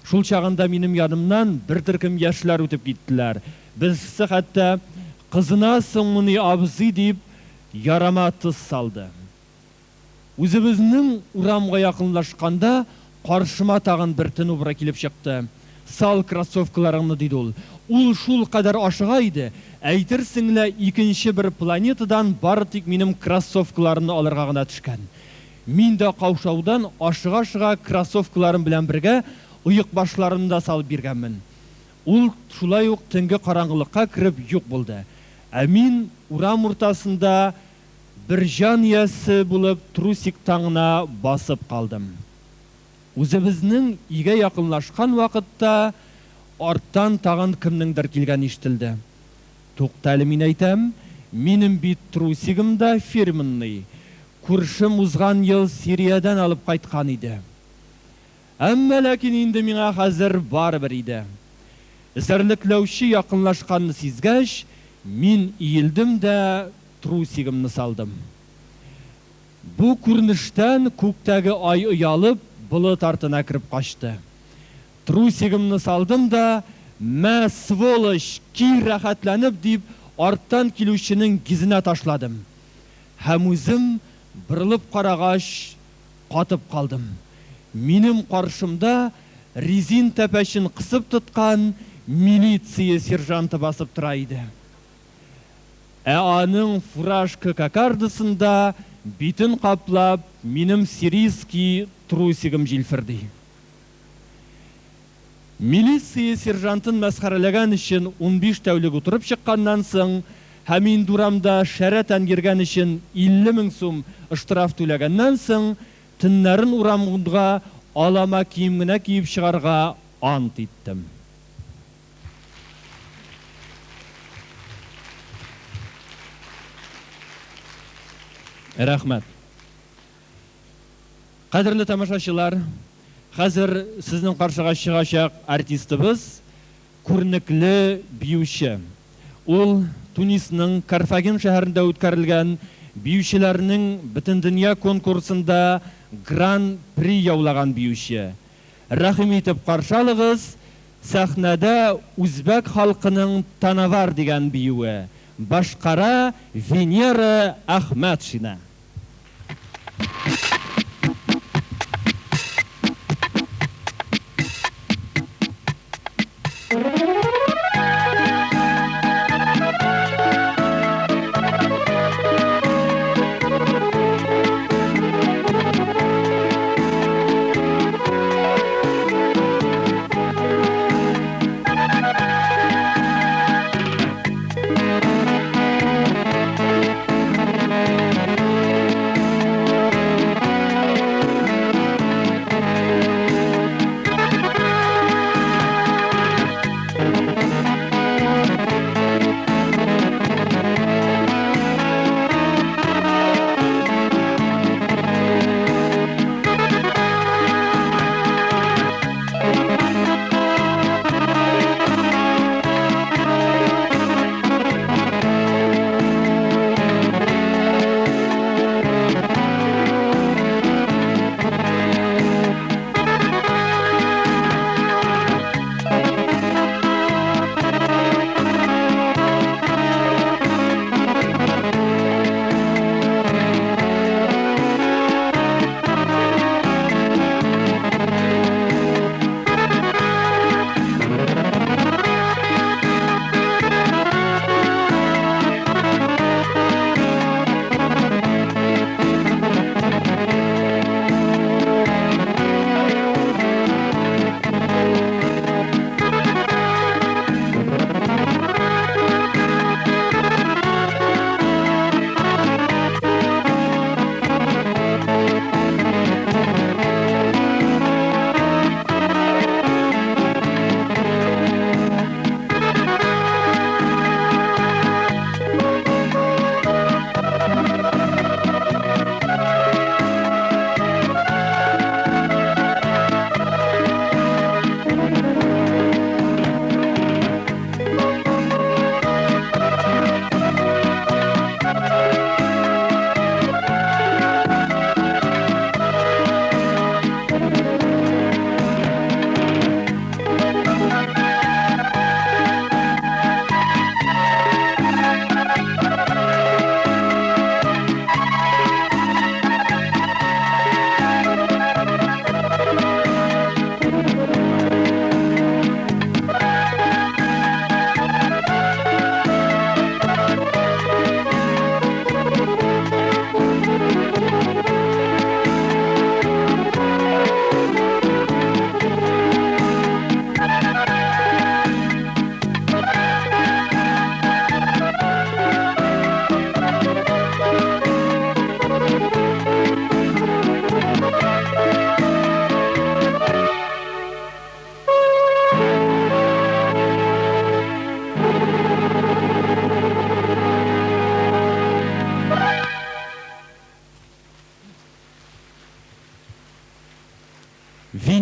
[SPEAKER 2] Шул чагында минем янымнан бер төркем яшьләр үтеп киттеләр. Берсе хәтта, Кызынасыңмыни, абзый, дип, ярама тоз салды. Үзебезнең урамга якынлашканда, каршыма тагын бер төн убыры килеп чыкты. Сал кроссовкаларыңны, диде ул. Ул шулкадәр ашыга иде, әйтерсең лә икенче бер планетадан бары тик минем кроссовкаларымны алырга гына төшкән. Мин дә каушаудан ашыга-ашыга кроссовкаларым белән бергә оекбашларымны да салып биргәнмен. Ул шулай ук төнге караңгылыкка кереп юк булды. Ә мин урам уртасында Бер җан иясе булып трусиктан гына басып калдым. Үзебезнең өйгә якынлашкан вакытта арттан тагын кемнеңдер килгәне ишетелде. Тукта әле, мин әйтәм, минем бит трусигым да фирменный, күршем узган ел Сириядән алып кайткан иде. Әмма ләкин инде миңа хәзер барыбер иде. Эзәрлекләүче якынлашканны сизгәч, мин иелдем дә трусигымны салдым. Бу күренештән күктәге ай оялып, болыт артына кереп качты. Трусигымны салдым да, Мә, сволочь, ки рәхәтләнеп, дип, арттан килүченең йөзенә ташладым. Һәм үзем, борылып карагач, катып калдым. Минем каршымда резин тәпәчен кысып тоткан милиция сержанты басып тора иде. Ә аның фуражка кокардасында, битен каплап, минем сирийский трусигым җилферди. Милиция сержантын мәсхәрәләгән өчен 15 тәүлек утырып чыкканнан соң һәм инде урамда шәрә тән йөргән өчен 50 мең сум штраф түләгәннән соң, төннәрен урамга алама кием генә киеп чыгарга ант иттем. Рәхмәт. Кадерле тамашачылар, хәзер сезнең каршыга чыгачак артистыбыз, күренекле биюче. Ул Тунисның Карфаген шәһәрендә үткәрелгән биючеләрнең бөтендөнья конкурсында Гран-при яулаган биюче. Рәхим итеп каршы алыгыз, сәхнәдә үзбәк халкының Танавар дигән биюе, башкара Венера Әхмәтшина.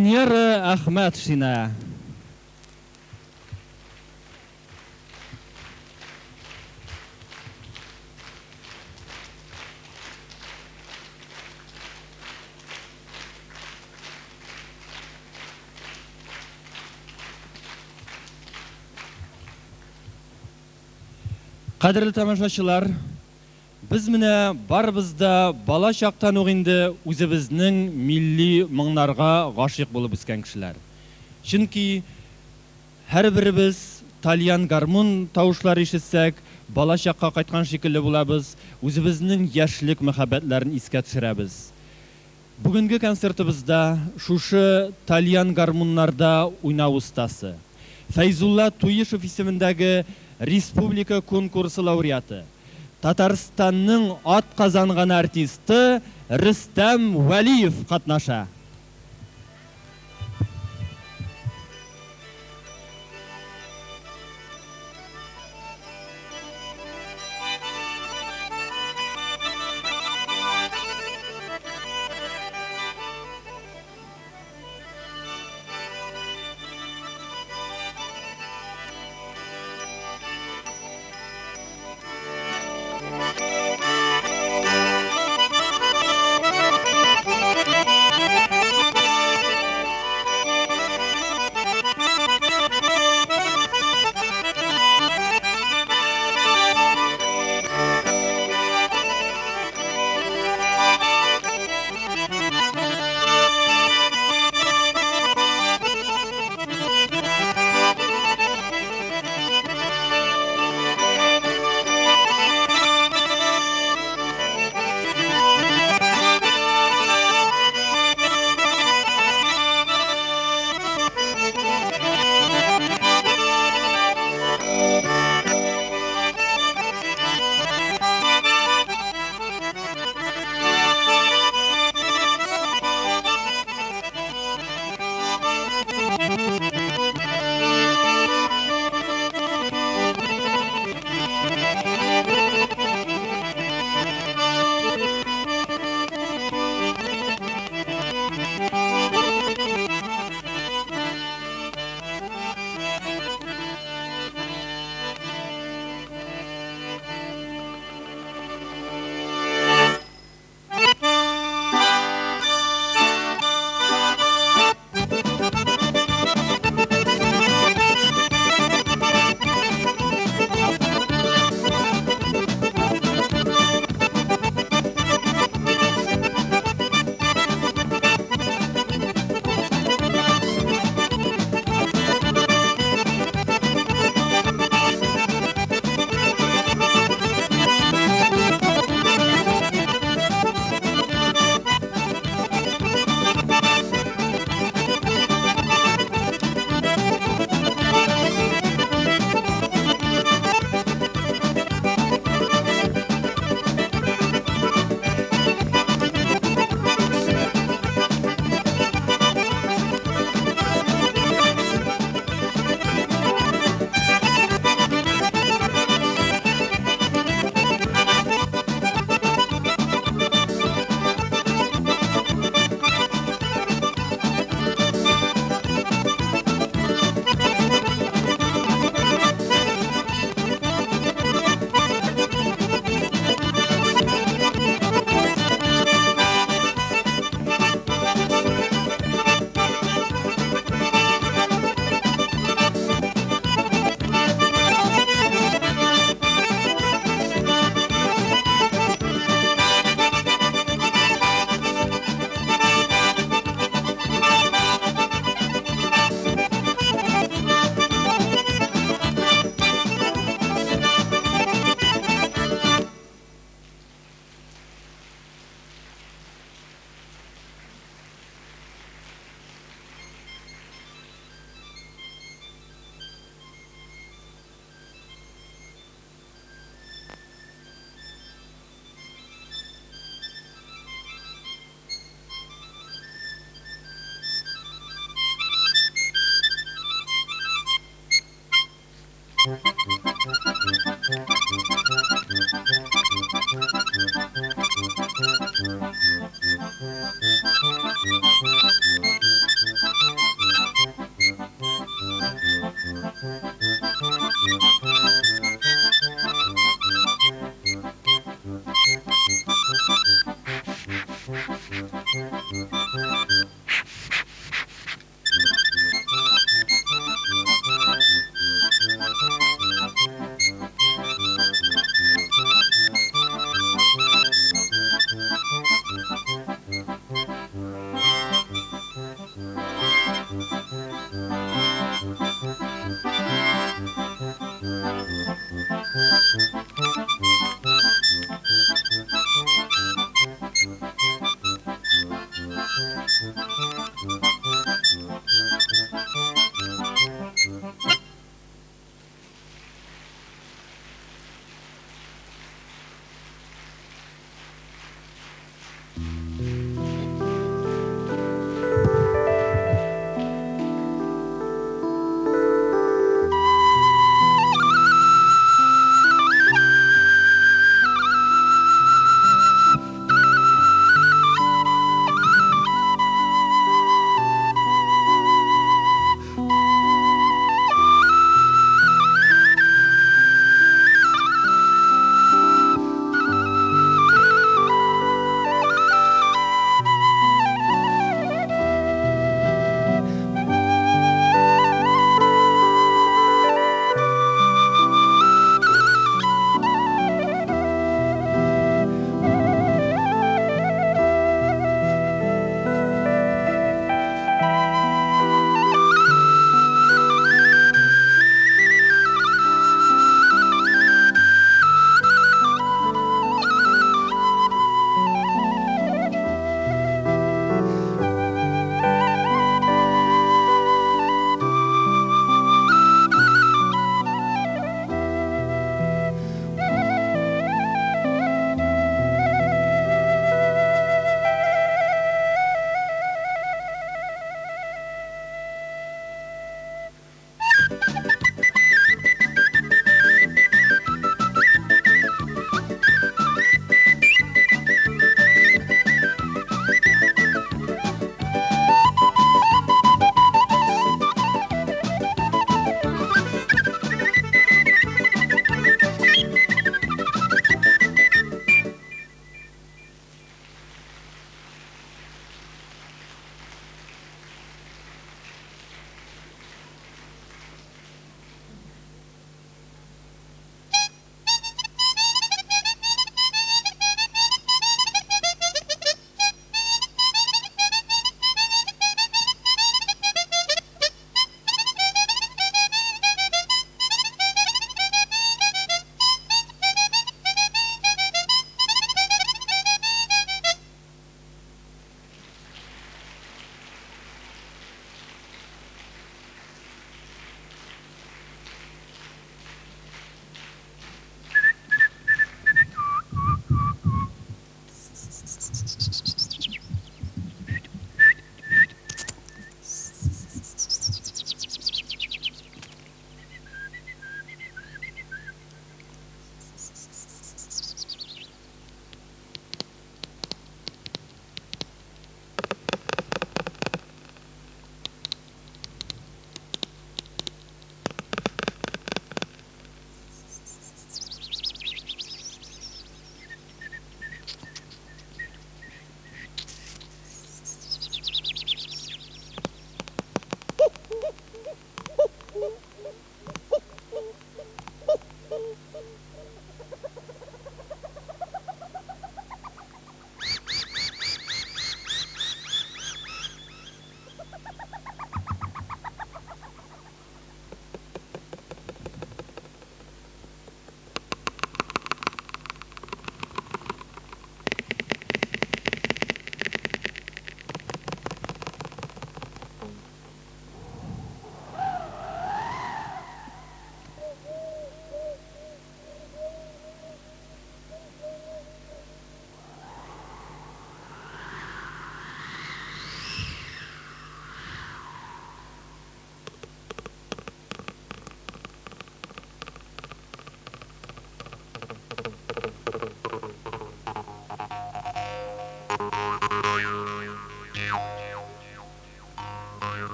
[SPEAKER 2] Венера Әхмәтшина. Кадерле тамашачылар, без менә барыбыз да бала чактан ук инде үзебезнең милли моңнарга гашыйк булып үскән кешеләр. Чөнки һәрберебез тальян гармун тавышлары ишетсәк, бала чакка кайткан шикелле булабыз, үзебезнең яшьлек мәхәббәтләрен искә төшерәбез. Бүгенге концертыбызда шушы тальян гармуннарда уйнау остасы, Фәйзулла Туишев исемендәге республика конкурсы лауреаты, Татарстанның атказанган артисты Рөстәм Вәлиев катнаша.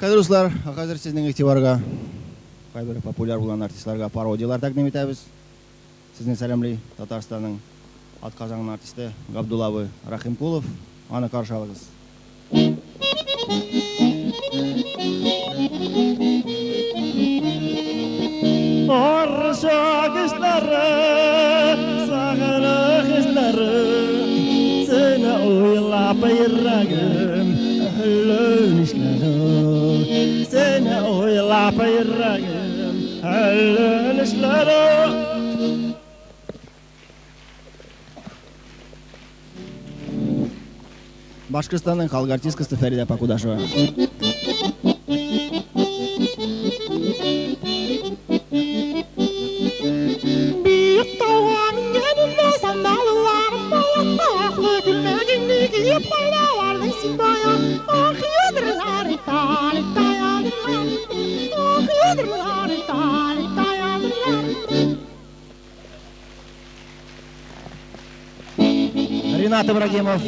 [SPEAKER 5] Кадерле дуслар, ә хәзер сезнең игътибарга кайбер популяр булган артистларга пародияләр тәкъдим итәбез. Сезне сәламли Татарстанның атказанган артисты Габдулла абый Рахимкулов. Аны каршы алыгыз.
[SPEAKER 2] Арча кичләре, сагыну хисләре, Сине уйлап йөрәгем әллә нишләде. Сине уйлап йөрәгем әллә нишләде.
[SPEAKER 5] Башкортстанның халык артисткасы Фәридә апа Кудашева.
[SPEAKER 3] Биек тауга менгәнемдә сандалларым бая, Аклы күлмәгеңне киеп кайда бардың син бая? Ах, ядрылар, тали, таядырлар, Ах, ядрылар, тали, таядырлар.
[SPEAKER 5] Ринат Ибрагимов.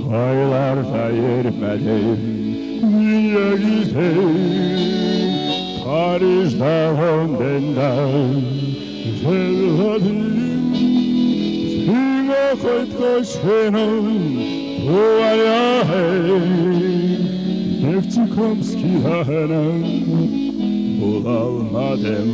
[SPEAKER 6] Кайларда йөрмәдем, нигә гиздем, Парижда, Лондонда җырладым. Сиңа кайткач гына туган ягым, Нефтекамскида гына булалмадым.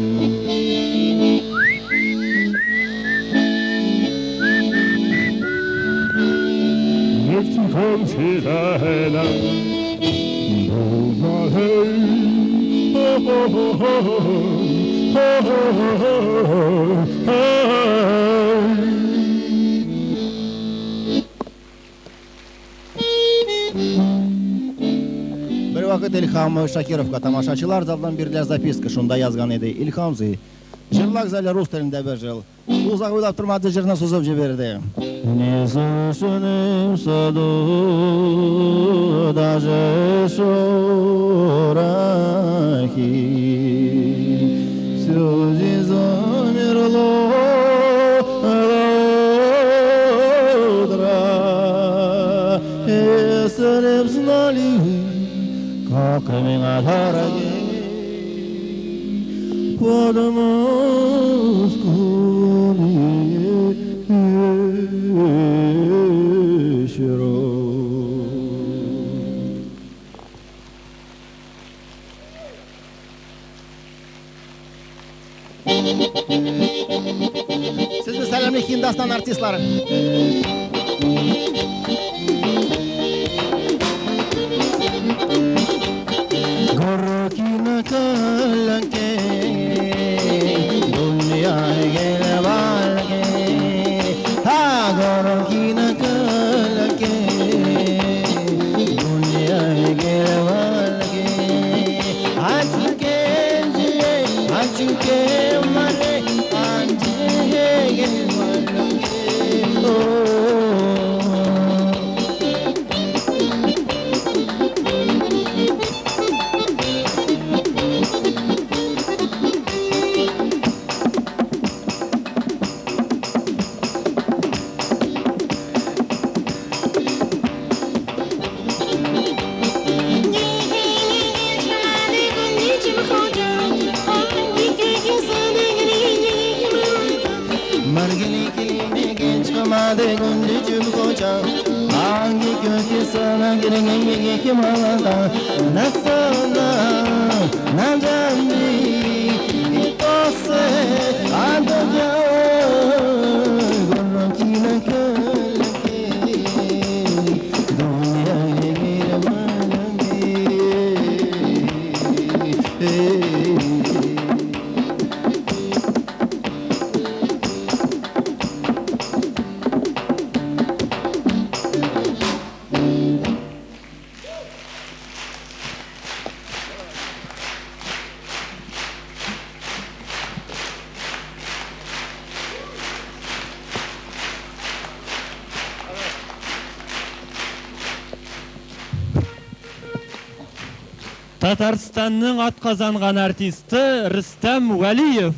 [SPEAKER 6] Нефтекамскида гына булмадым.
[SPEAKER 5] Бервакыт Илһам Шакировка тамашачылар залдан бирделәр записка, шунда язган иде: Илһам зый, җырлагыз әле рус телендә бер җыр. Ул озак уйлап тормады, җырны сузып җибәрде. Не слышны в саду даже шорохи. Все здесь замерло до утра. Если б знали вы, как меня дороги подмосковные вечера. Сезне сәламли Һиндстан артистлары. Горки калке дөнья гелвалке, ha горки калке дөнья гелвалке, Ачуке jiye ачуке mare anje gelwalke oh. Hangi kökü sana giren kim alanda Ne sana ne canlı Ose adaca Gorokine kölke Dünyaya girmem.
[SPEAKER 2] Татарстанның атказанган артисты Рөстәм Вәлиев.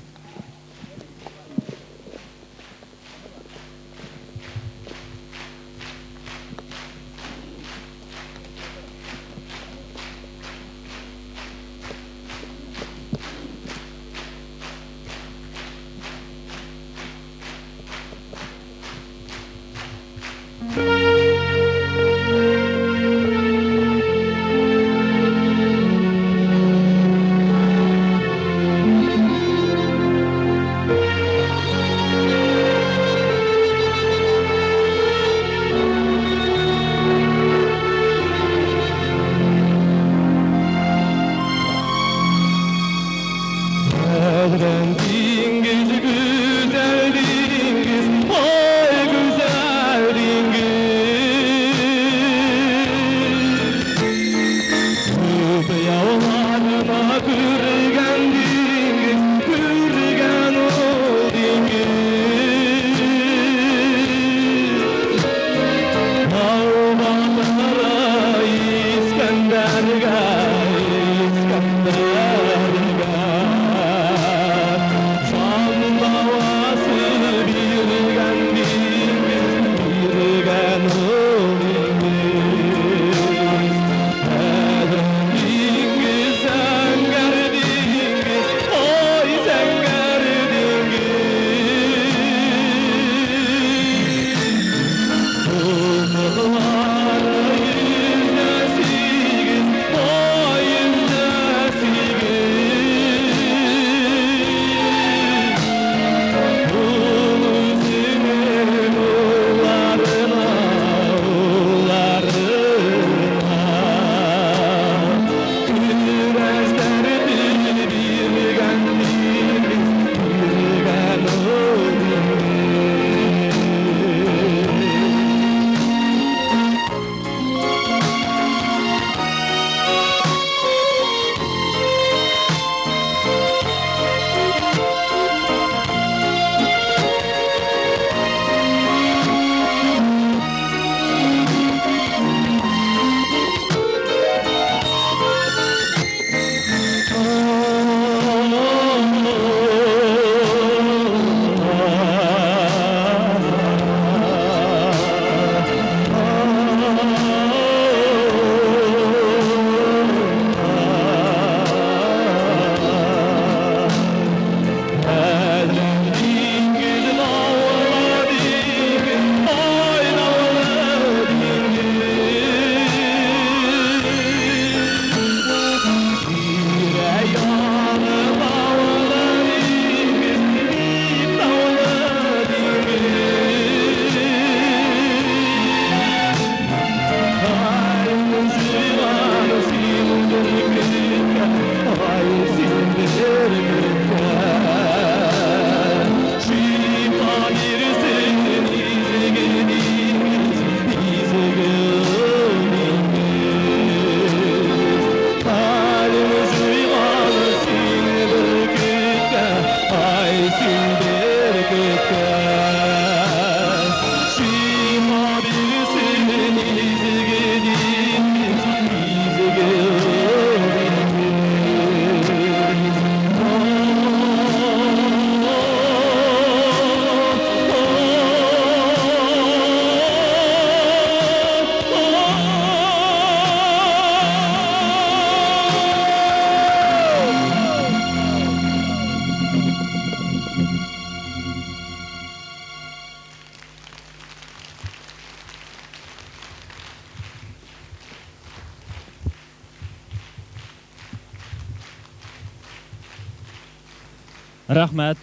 [SPEAKER 2] Рәхмәт.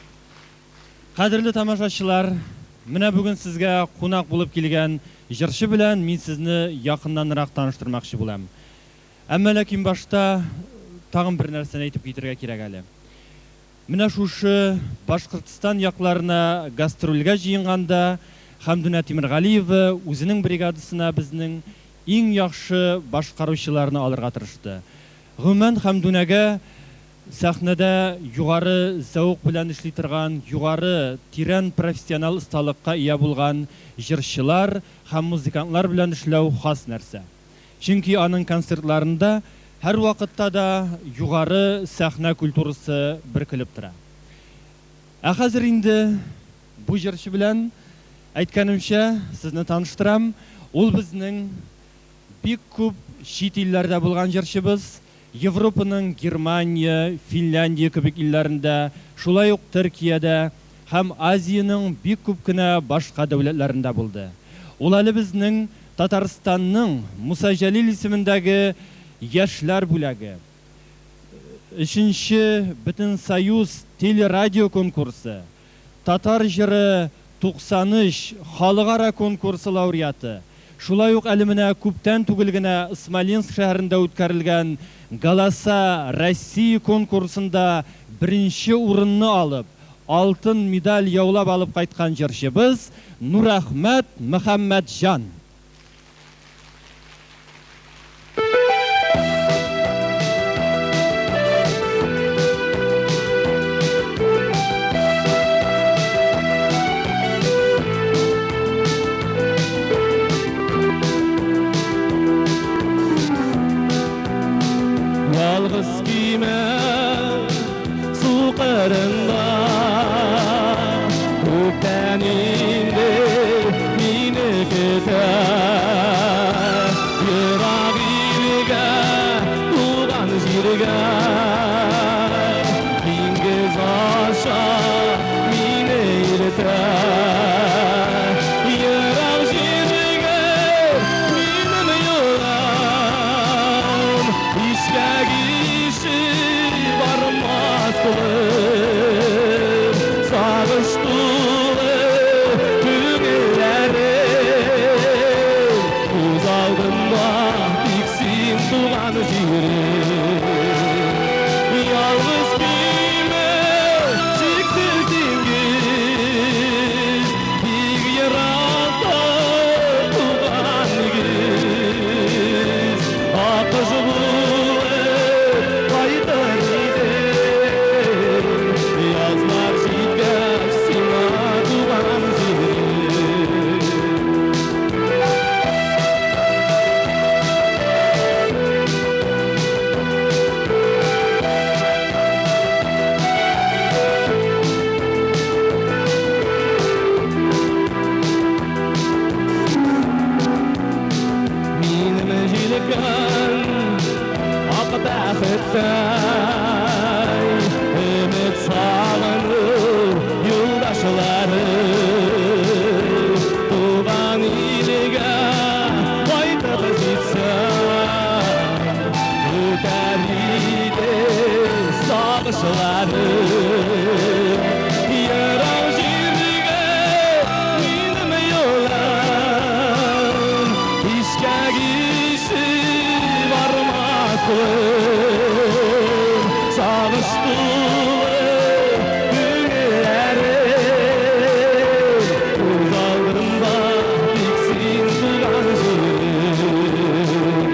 [SPEAKER 2] Кадерле тамашачылар, менә бүген сезгә кунак булып килгән җырчы белән мин сезне якыннанрак таныштырмакчы булам. Әмма ләкин башта тагын бер нәрсәне әйтеп китәргә кирәк әле. Менә шушы Башкортстан якларына гастрольгә җыенганда Хәмдүнә Тимергалиева үзенең бригадасына безнең иң яхшы башкаручыларны алырга тырышты. Гомумән, Хәмдүнәгә сәхнәдә югары зәвык белән эшли торган, югары, тирән профессионал осталыкка ия булган җырчылар һәм музыкантлар белән эшләү хас нәрсә. Чөнки аның концертларында һәрвакытта да югары сәхнә культурасы бөркелеп тора. Ә хәзер инде бу җырчы белән, әйткәнемчә, сезне таныштырам. Ул безнең бик күп чит илләрдә булган җырчыбыз, Европаның Германия, Финляндия кебек илләрендә, шулай ук Төркиядә һәм Азиянең бик күп кенә башка дәүләтләрендә булды. Ул әле безнең Татарстанның Муса Җәлил исемендәге Яшьләр бүләге, өченче Бөтенсоюз телерадио конкурсы, Татар җыры 93 халыкара конкурсы лауреаты, шулай ук әле менә күптән түгел генә Смоленск шәһәрендә үткәрелгән Голоса России конкурсында беренче урынны алып, алтын медаль яулап алып кайткан җырчыбыз Нурәхмәт Мөхәммәтҗан.
[SPEAKER 6] Ялгыз көймә су кырында Күптән инде мине көтә. Ерак илгә, туган җиргә, Диңгез аша мине илтә. Ерак җиргә минем юлым, Ишкәк ишеп бармас кулым. Сагыш тулы күңелләрем, Күз алдымда тик син, туган җирем. Ялгыз көймә, чиксез диңгез, Бик еракта туган нигез. Аккош булып кайтыр идем, Язлар җиткәч сиңа, туган җирем. Минем җилкән ак бәхеттәй, Өмет, сагыну юлдашлары. Туган илгә кайтып җитсәм, Үтәр иде сагышларым. Ерак җиргә минем юлым, Ишкәк ишеп бармас кулым. Сагыш тулы күңелләрем, Күз алдымда тик син, туган җирем.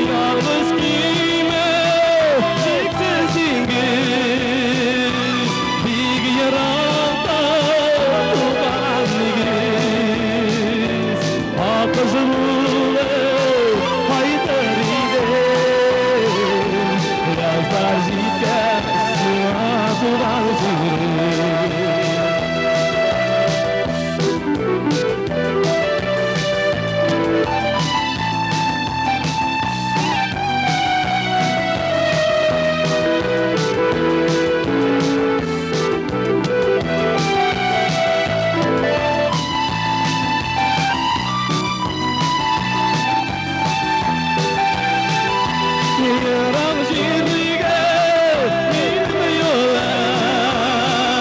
[SPEAKER 6] Ялгыз көймә, чиксез диңгез, Бик еракта туган нигез. Аккош булып кайтыр идем, Язлар җиткәч сиңа, туган җирем. Ерак җиргә минем юлым,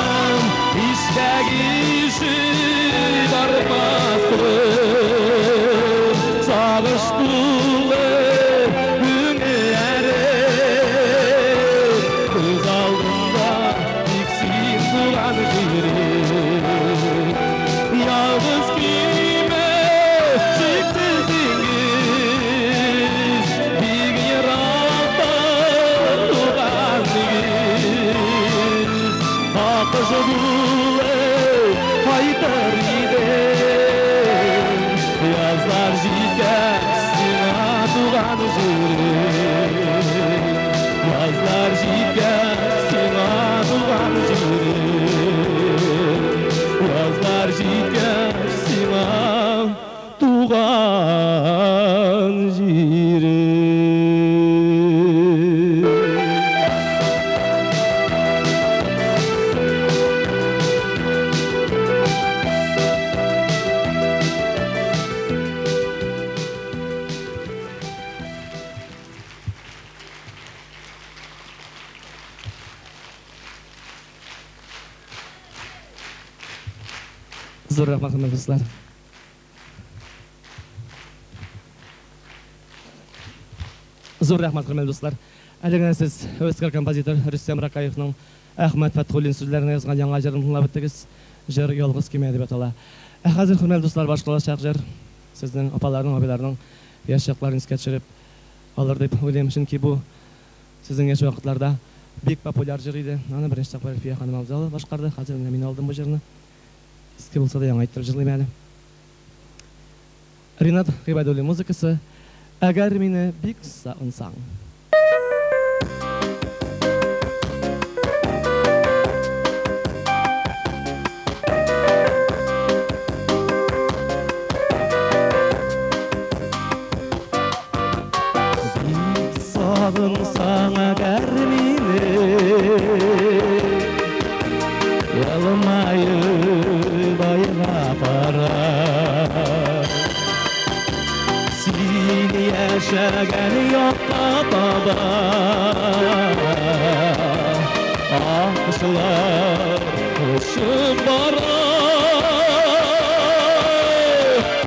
[SPEAKER 7] Зур рәхмәт, хөрмәтле дуслар. Зур рәхмәт, хөрмәтле дуслар. Әле генә сез һәвәскәр композитор Рөстәм Ракаевның Әхмәт Фәтхуллин сүзләренә язган яңа җырын тыңлап беттегез. Җыр Ялгыз көймә дип атала. Ә хәзер, хөрмәтле дуслар, башкарылачак җыр сезнең апаларның, абыйларның яшь чакларын искә төшереп алыр дип уйлыйм, чөнки бу сезнең яшь вакытларда бик популяр җыр иде. Аны беренче тапкыр Әлфия ханым Абзалова башкарды. Хәзер менә мин алдым бу җырны. Иске булса да яңа иттереп җырлыйм әле. Ринат Гыйбадуллин музыкасы Әгәр мине бик сагынсаң. Бик сагынсаң әгәр мине, Елмаеп айга карап, Син яшәгән якка таба Аккошлар очып бара.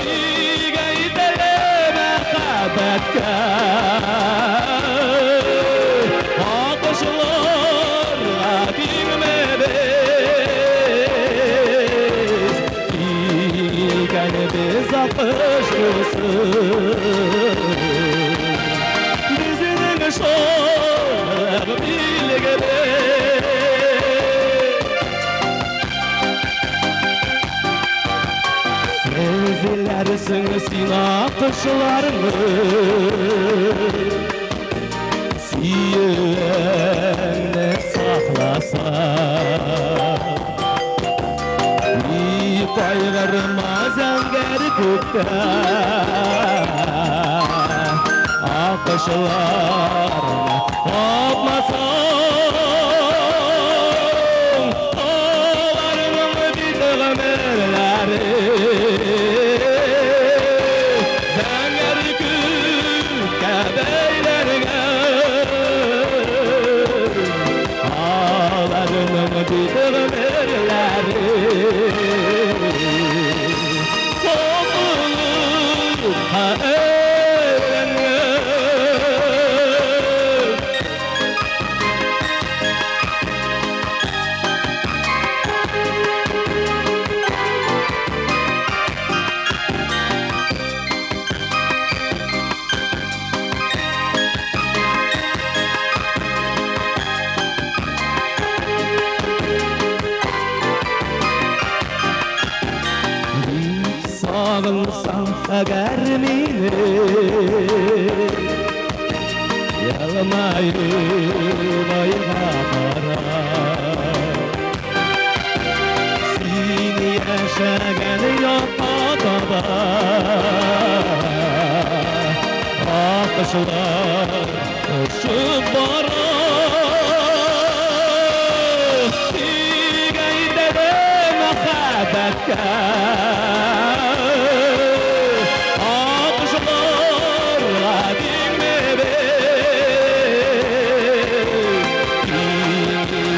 [SPEAKER 7] Тик әйтәле мәхәббәткә, Аккошларга тиңме без? Тик әле без аккош булсын, Безнең шатлык билгеле. Эзләрсең син аккошларны, Сөюеңне сакласа. И кайгырма зәңгәр күктә, Аккошларны тапмасаң, Аларның бит гомерләре Зәңгәр күккә бәйләнгән. Аларның бит гомерләре Татлылыкка әйләнгән. Бик сагынсаң әгәр мине, Елмаеп айга карап, Син яшәгән якка таба Аккошлар очып бара. Тик әйтәле мәхәббәткә, Аккошларга тиңме без?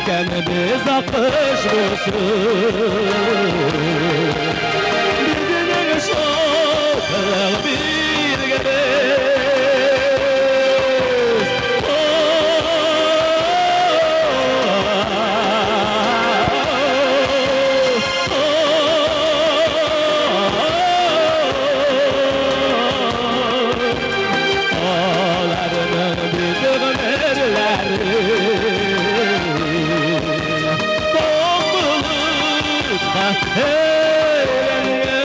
[SPEAKER 7] Икән без аккош булсын, Безнең шатлык билгебез. Аларның бит гомерләре Татлылыкка әйләнгән.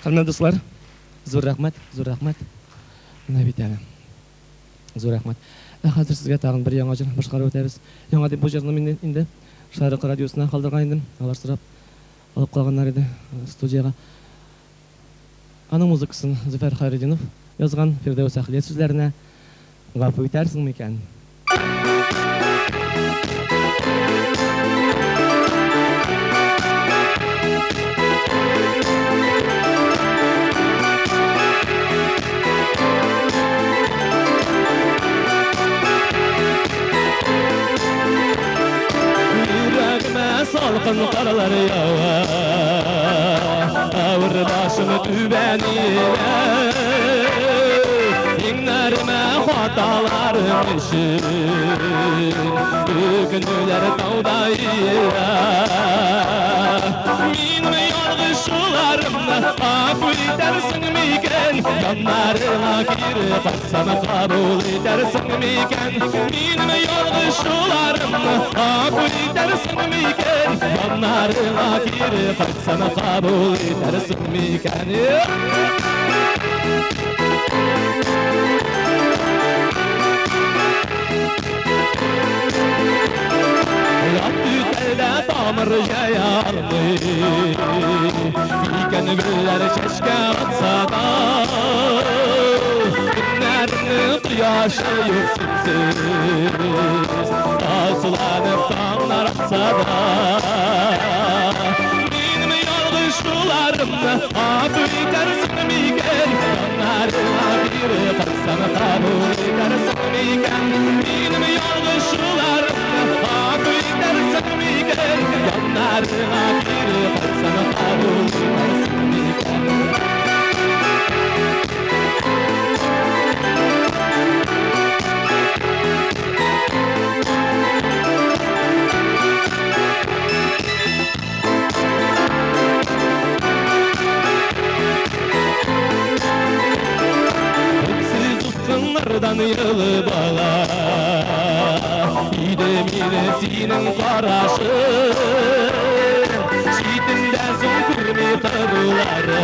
[SPEAKER 7] Хөрмәтле дуслар, зур рәхмәт, зур рәхмәт. Менә бит әле. Зур рәхмәт. Ә хәзер сезгә тагын бер яңа җыр башкарып үтәбез. Яңа дип бу җырны мин инде Шәрык радиосына калдырган идем. Алар сорап алып калганнар иде студиягә. Аның музыкасын Зөфәр Хайретдинов язган Фирдәүс Әхлият сүзләренә Гафу итәрсең микән?
[SPEAKER 6] Йөрәгемә салкын карлар ява, Авыр башым түбән иелә. Иңнәремә хаталарым өчен Үкенүләр тауда иелә. Минем ялгышуларымны гафу итәрсең микән? Яннарыңа кире кайтсам кабул итәрсең микән? Минем ялгышуларымны гафу итәрсең микән? Яннарыңа кире кайтсам кабул итәрсең микән? Ят түтәлдә тамыр җәя алмый, Икән гөлләр чәчкә атса да, Көннәрне кояшы юк синсез, Алсуланып таңнар атса да. Минем ялгышуларымны гафу итәрсең микән? Яннарыңа кире кайтсам кабул итәрсең микән? Минем ялгышуларымны гафу итәрсең микән? Яннарыңа кире кайтсам кабул итәрсең микән? Төпсез упкыннардан елып ала Иде мине синең карашың, Читендә соң күрми кылулары.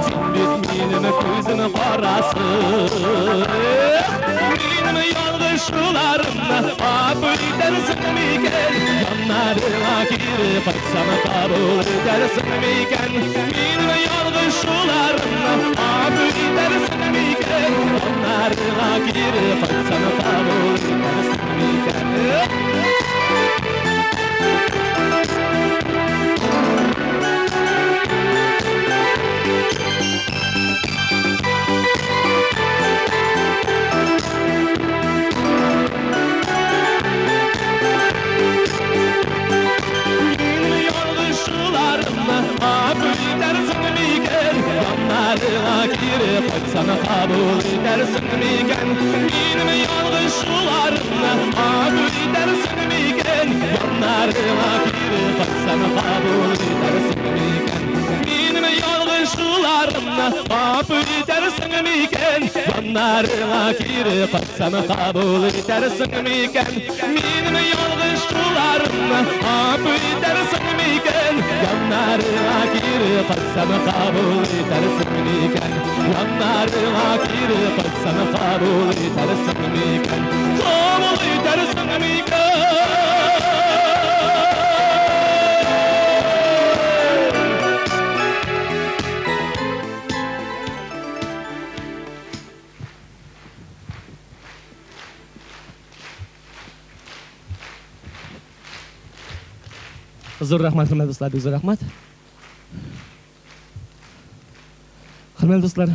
[SPEAKER 6] Син бит минем күзем карасы. Минем ялгышуларымны гафу итәрсең микән? Яннарыңа кире кайтсам кабул итәрсең микән? Минем ялгышуларымны гафу итәрсең микән? Яннарыңа кире кайтсам кабул итәрсең микән? Минем ялгышуларымны гафу итәрсең микән? Яннарыңа кире кайтсам кабул итәрсең микән? Минем ялгышуларымны гафу итәрсең микән? Яннарыңа кире кайтсам кабул итәрсең микән? Минем ялгышуларымны гафу итәрсең микән? Яннарыңа кире кайтсам кабул итәрсең микән? Минем ялгышуларымны гафу итәрсең микән? Яннарыңа кире кайтсам кабул итәрсең микән? Яннарыңа кире кайтсам кабул итәрсең микән? Кабул итәрсең микән?
[SPEAKER 7] Зур рәхмәт, хөрмәтле дуслар, бик зур рәхмәт. Хөрмәтле дуслар,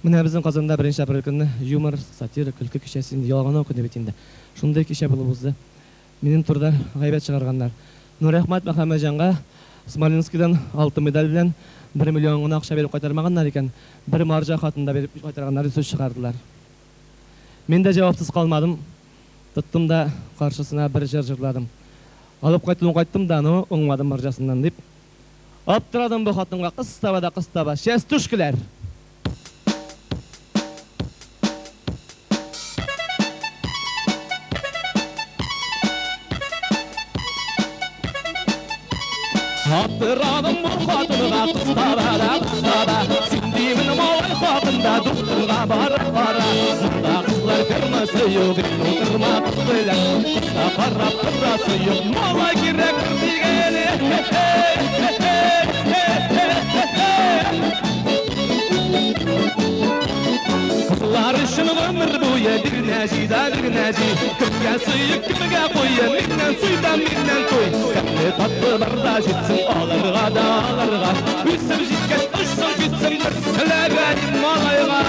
[SPEAKER 7] менә безнең Казанда 1 апрель көнне юмор, сатира, көлке кичәсе инде ялганау көне бит инде. Шундый кичә булып узды. Минем турыда гайбәт чыгарганнар. Нурәхмәт Мөхәммәтҗанга Смоленскидан алтын медаль белән 1 миллион гына акча биреп кайтармаганнар икән, бер марҗа хатын да биреп кайтарганнар дип сүз чыгардылар. Мин дә җавапсыз калмадым. Тоттым да каршысына бер җыр җырладым. Алып кайтуын кайттым да, но уңмадым марҗасыннан дип. Аптырадым бу хатынга, кыз таба да кыз таба. Частушкалар.
[SPEAKER 6] Аптырадым бу хатынга, кыз таба да кыз таба. Син димен малай хатында докторга барып кара. Монда кызлар фермасы юк, утырма кыз белән. Кызга карап торасы юк, малай кирәк дигән. нәҗи да бик нәҗи. Кемгә сөек, кемгә куе, миннән суй да миннән туй. Тәмле татлы бар да җитсен алырга да алырга. Үсеп җиткәч, очсын китсен бер селәгән малайга.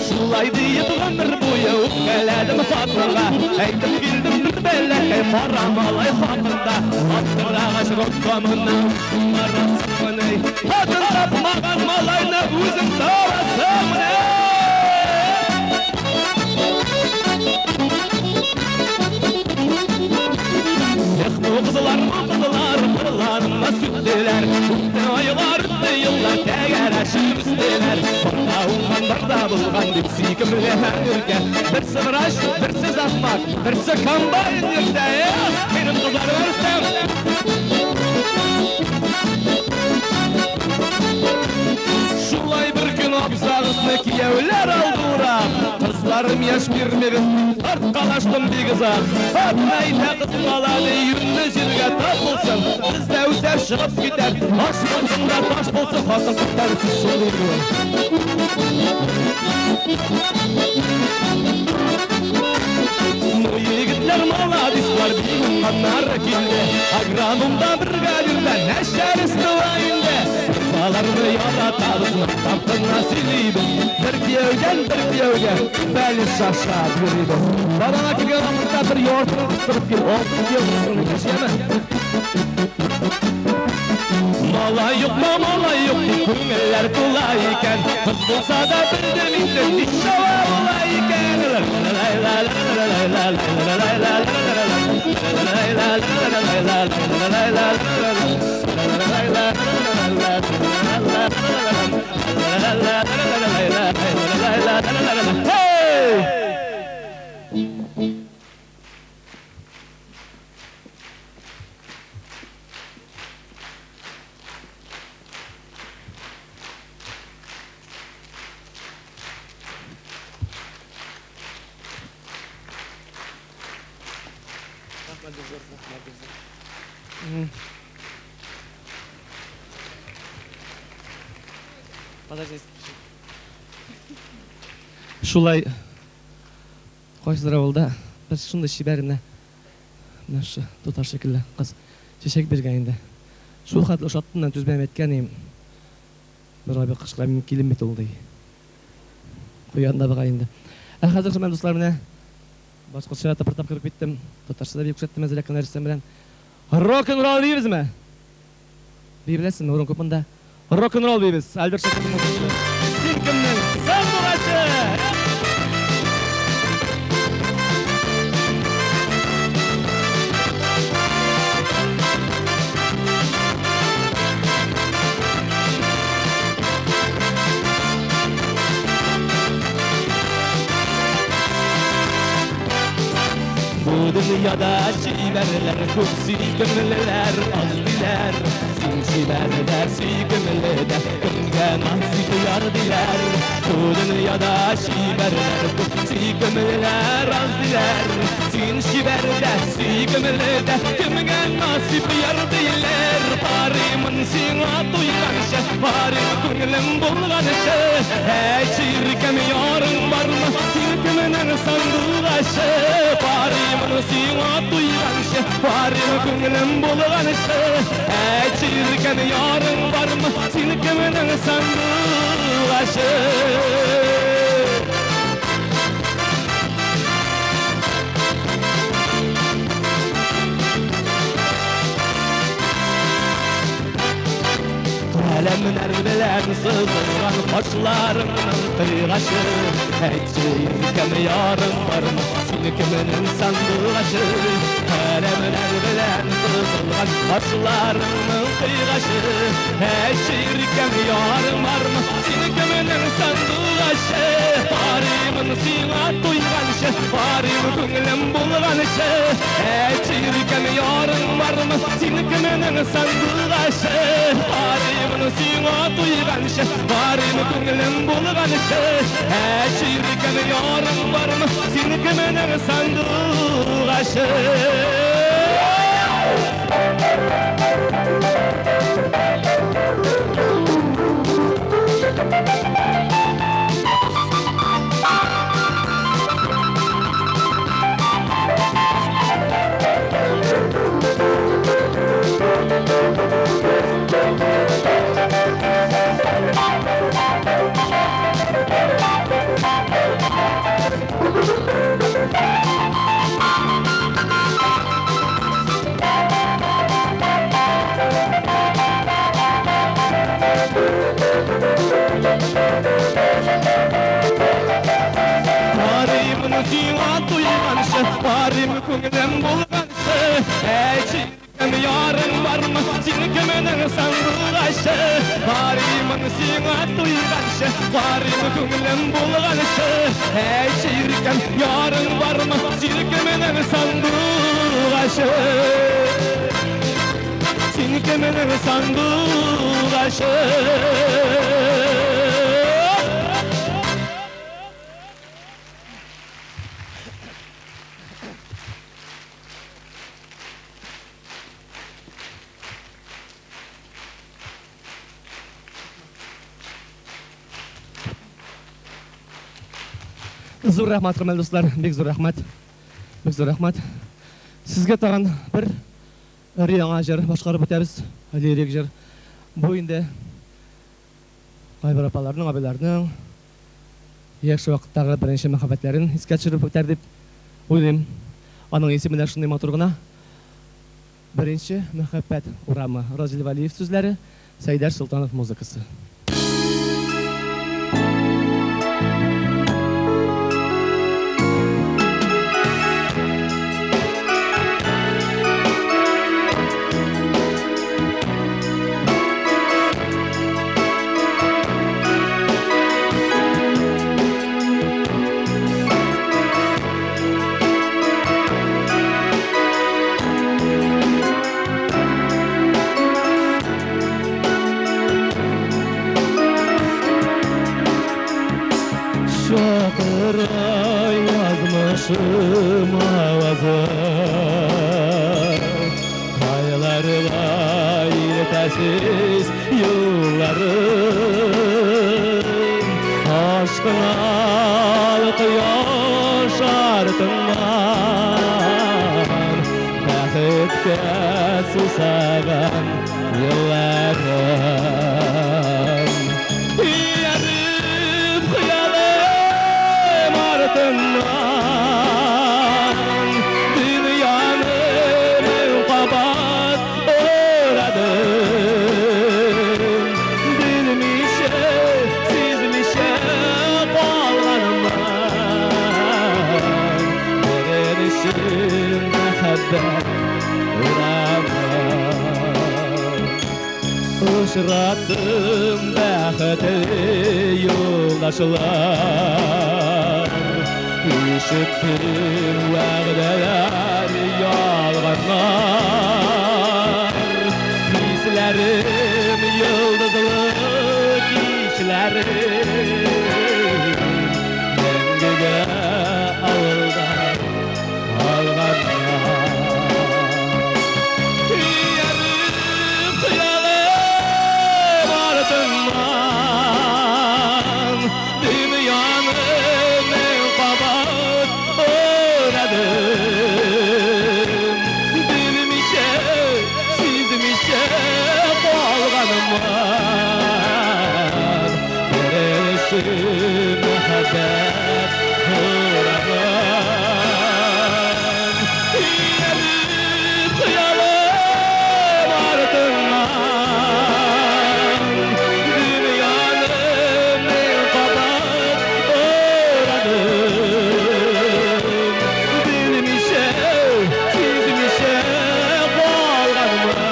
[SPEAKER 6] Шулай диеп гомер буе үпкәләдем хатынга. Әйтеп килдем бер бәләкәй кара малай хакында. Аптырагач роддомына барасыңмыни? Хатын тапмаган малайны үзең табасыңмыни? Эх, бу кызлар, бу кызлар, кырларына сүттеләр. Үтте айлар, үтте еллар, тәгәрәшеп үстеләр. Барда уңган, барда булган дип сөйкемле һәр. Берсе врач, берсе завмаг, берсе комбайн йөртә. Эх, минем кызлар берсем. Шулай бер көн абзагызны кияүләр алды урап. Кызларым яшь бирмәгез, тарткалаштым бик озак. Хатын әйтә кыз малады, юньле җиргә тапылсын. Бездә үсә чыгып китәр, аш булсын да таш булсын, хатын кыз тәресе шундый булыр. Ну егетләр маладислар, бик уңганнар килде. Агрономда бригадирда нәшәр туа инде. Аларны яратабыз, мактап кына сөйлибез. Бер кияүдән бер кияүгә бәлеш ашап йөрибез. Балаңа килгән вакытта бер яртыны кыстырып кил, алтын кияү булсын, яме? Малай юк, малай юк дип күңелләр тула икән. Кыз булса да белдем инде, тиз чаба була икән. Hey!
[SPEAKER 7] Подожди. Шулай кайсыдыр авылда бер шундый чибәр генә менә шу туташ шикелле кыз чәчәк биргән инде. Шул хәтле ошаттым, түзмәй әйткән идем. Бер абый кычкыра, минем килен бит ул, ди. Куян да бугай инде. Ә хәзер, хөрмәтле дуслар, менә башкортча тыпыртап кереп киттем. Татарча да бик күрсәттем әзрәк кенә Рөстәм белән. Рок-н-ролл дибезме? Бии беләсеңме? Урын күп монда. Рок-н-ролл дибез. Альберт Шакирның музыкасы. Син кемнең сандугачы? Бу дөньяда чибәрләр күп, сөйкемлеләр аз диләр. Син чибәр дә, сөйкемле дә, кемгә насыйп яр диләр. Бу дөньяда чибәрләр күп, сөйкемлеләр аз диләр. Син чибәр дә, сөйкемле дә, кемгә насыйп яр диләр. Барыймын сиңа туйганчы, барыйм күңелем булганчы. Әй, чиркәм, ярың бармы? Син кемнең сандугачы? Барыймын сиңа туйганчы, барыйм күңелем булганчы. Әй, чиркәм, ярың бармы? Син кемнең сандугачы? Каләмнәр белән сызылган кашларыңның кыйгачы. Әйтче, иркәм, ярың бармы? Син кемнең сандугачы? Каләмнәр белән сызылган кашларыңның кыйгачы. Әйтче, иркәм, ярың бармы? Син кемнең сандугачы? Барыймын сиңа туйганчы, барыйм күңелем булганчы. Әйтче, иркәм, ярың бармы? Син кемнең сандугачы? Барыймын сиңа туйганчы, барыйм күңелем булганчы. Әйтче, иркәм, ярың бармы? Син кемнең сандугачы?
[SPEAKER 6] Карыймын сиңа туйганчы, карыйм күңелем булганчы. Әй, чиркәм, ярың бармы, син кемнең сандугачы? Карыймын сиңа туйганчы, карыйм күңелем булганчы. Әй, чиркәм, ярың бармы, син кемнең сандугачы? Син кемнең сандугачы?
[SPEAKER 7] Зур рәхмәт, хөрмәтле дуслар, бик зур рәхмәт. Бик зур рәхмәт. Сезгә тагын бер яңа җыр башкарып үтәбез. Лирик җыр. Бу инде кайбер апаларның, абыйларның яшь вакыттагы беренче мәхәббәтләрен искә төшереп үтәр дип уйлыйм. Аның исеме дә шундый матур гына. Беренче мәхәббәт урамы. Разил Вәлиев сүзләре, Сәйдәш Солтанов музыкасы.
[SPEAKER 6] Чакыра язмышым авазы, Кайларга илтәсез юлларым. Ашкынал кояш артыннан, Бәхеткә сусаган елларым. Ияреп хыялым артыннан, Дөньяны мең кабат урадым. Белмичә, сизмичә калганымнан, Беренче мәхәббәт урамы. Очраттым бәхетле юлдашлар, Ишеттем вәгъдәләр ялганнар. Хисләрем йолдызлы кичләрем Мәңгегә авылда калганнар. Ияреп хыялым артыннан, Дөньяны мең кабат урадым. Белмичә, сизмичә калганымнан, Беренче мәхәббәт урамын. Ияреп хыялым артыннан, Дөньяны мең кабат урадым. Белмичә, сизмичә калганымнан,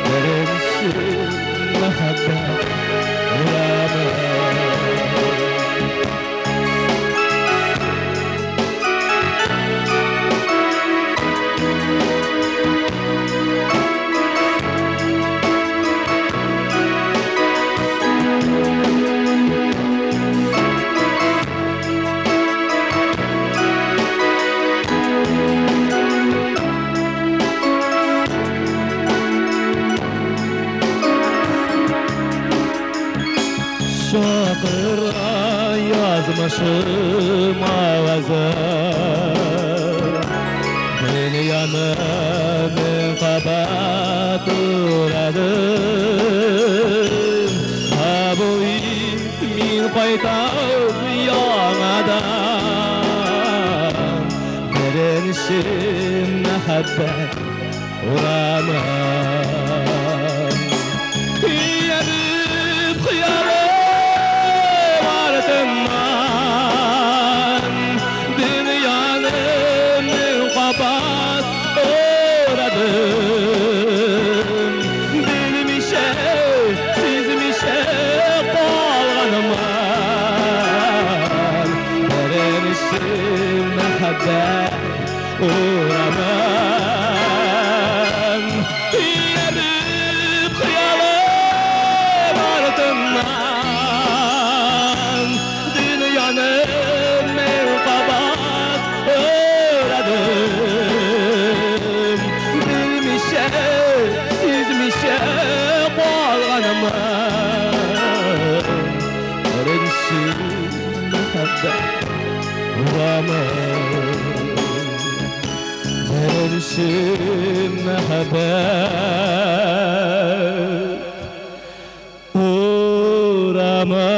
[SPEAKER 6] Беренче мәхәббәт урамы. Чакыра язмышым авазы, Дөньяны мең кабат урадым. Кабул ит, мин кайтам яңадан, Беренче мәхәббәт урамын. Ияреп хыялым артыннан, мәхәббәт урамын. Ияреп хыялым артыннан дөньяны мең кабат урадым. Белмичә, сизмичә калганымын. Беренче мәхәббәт урамы. Беренче мәхәббәт урамы.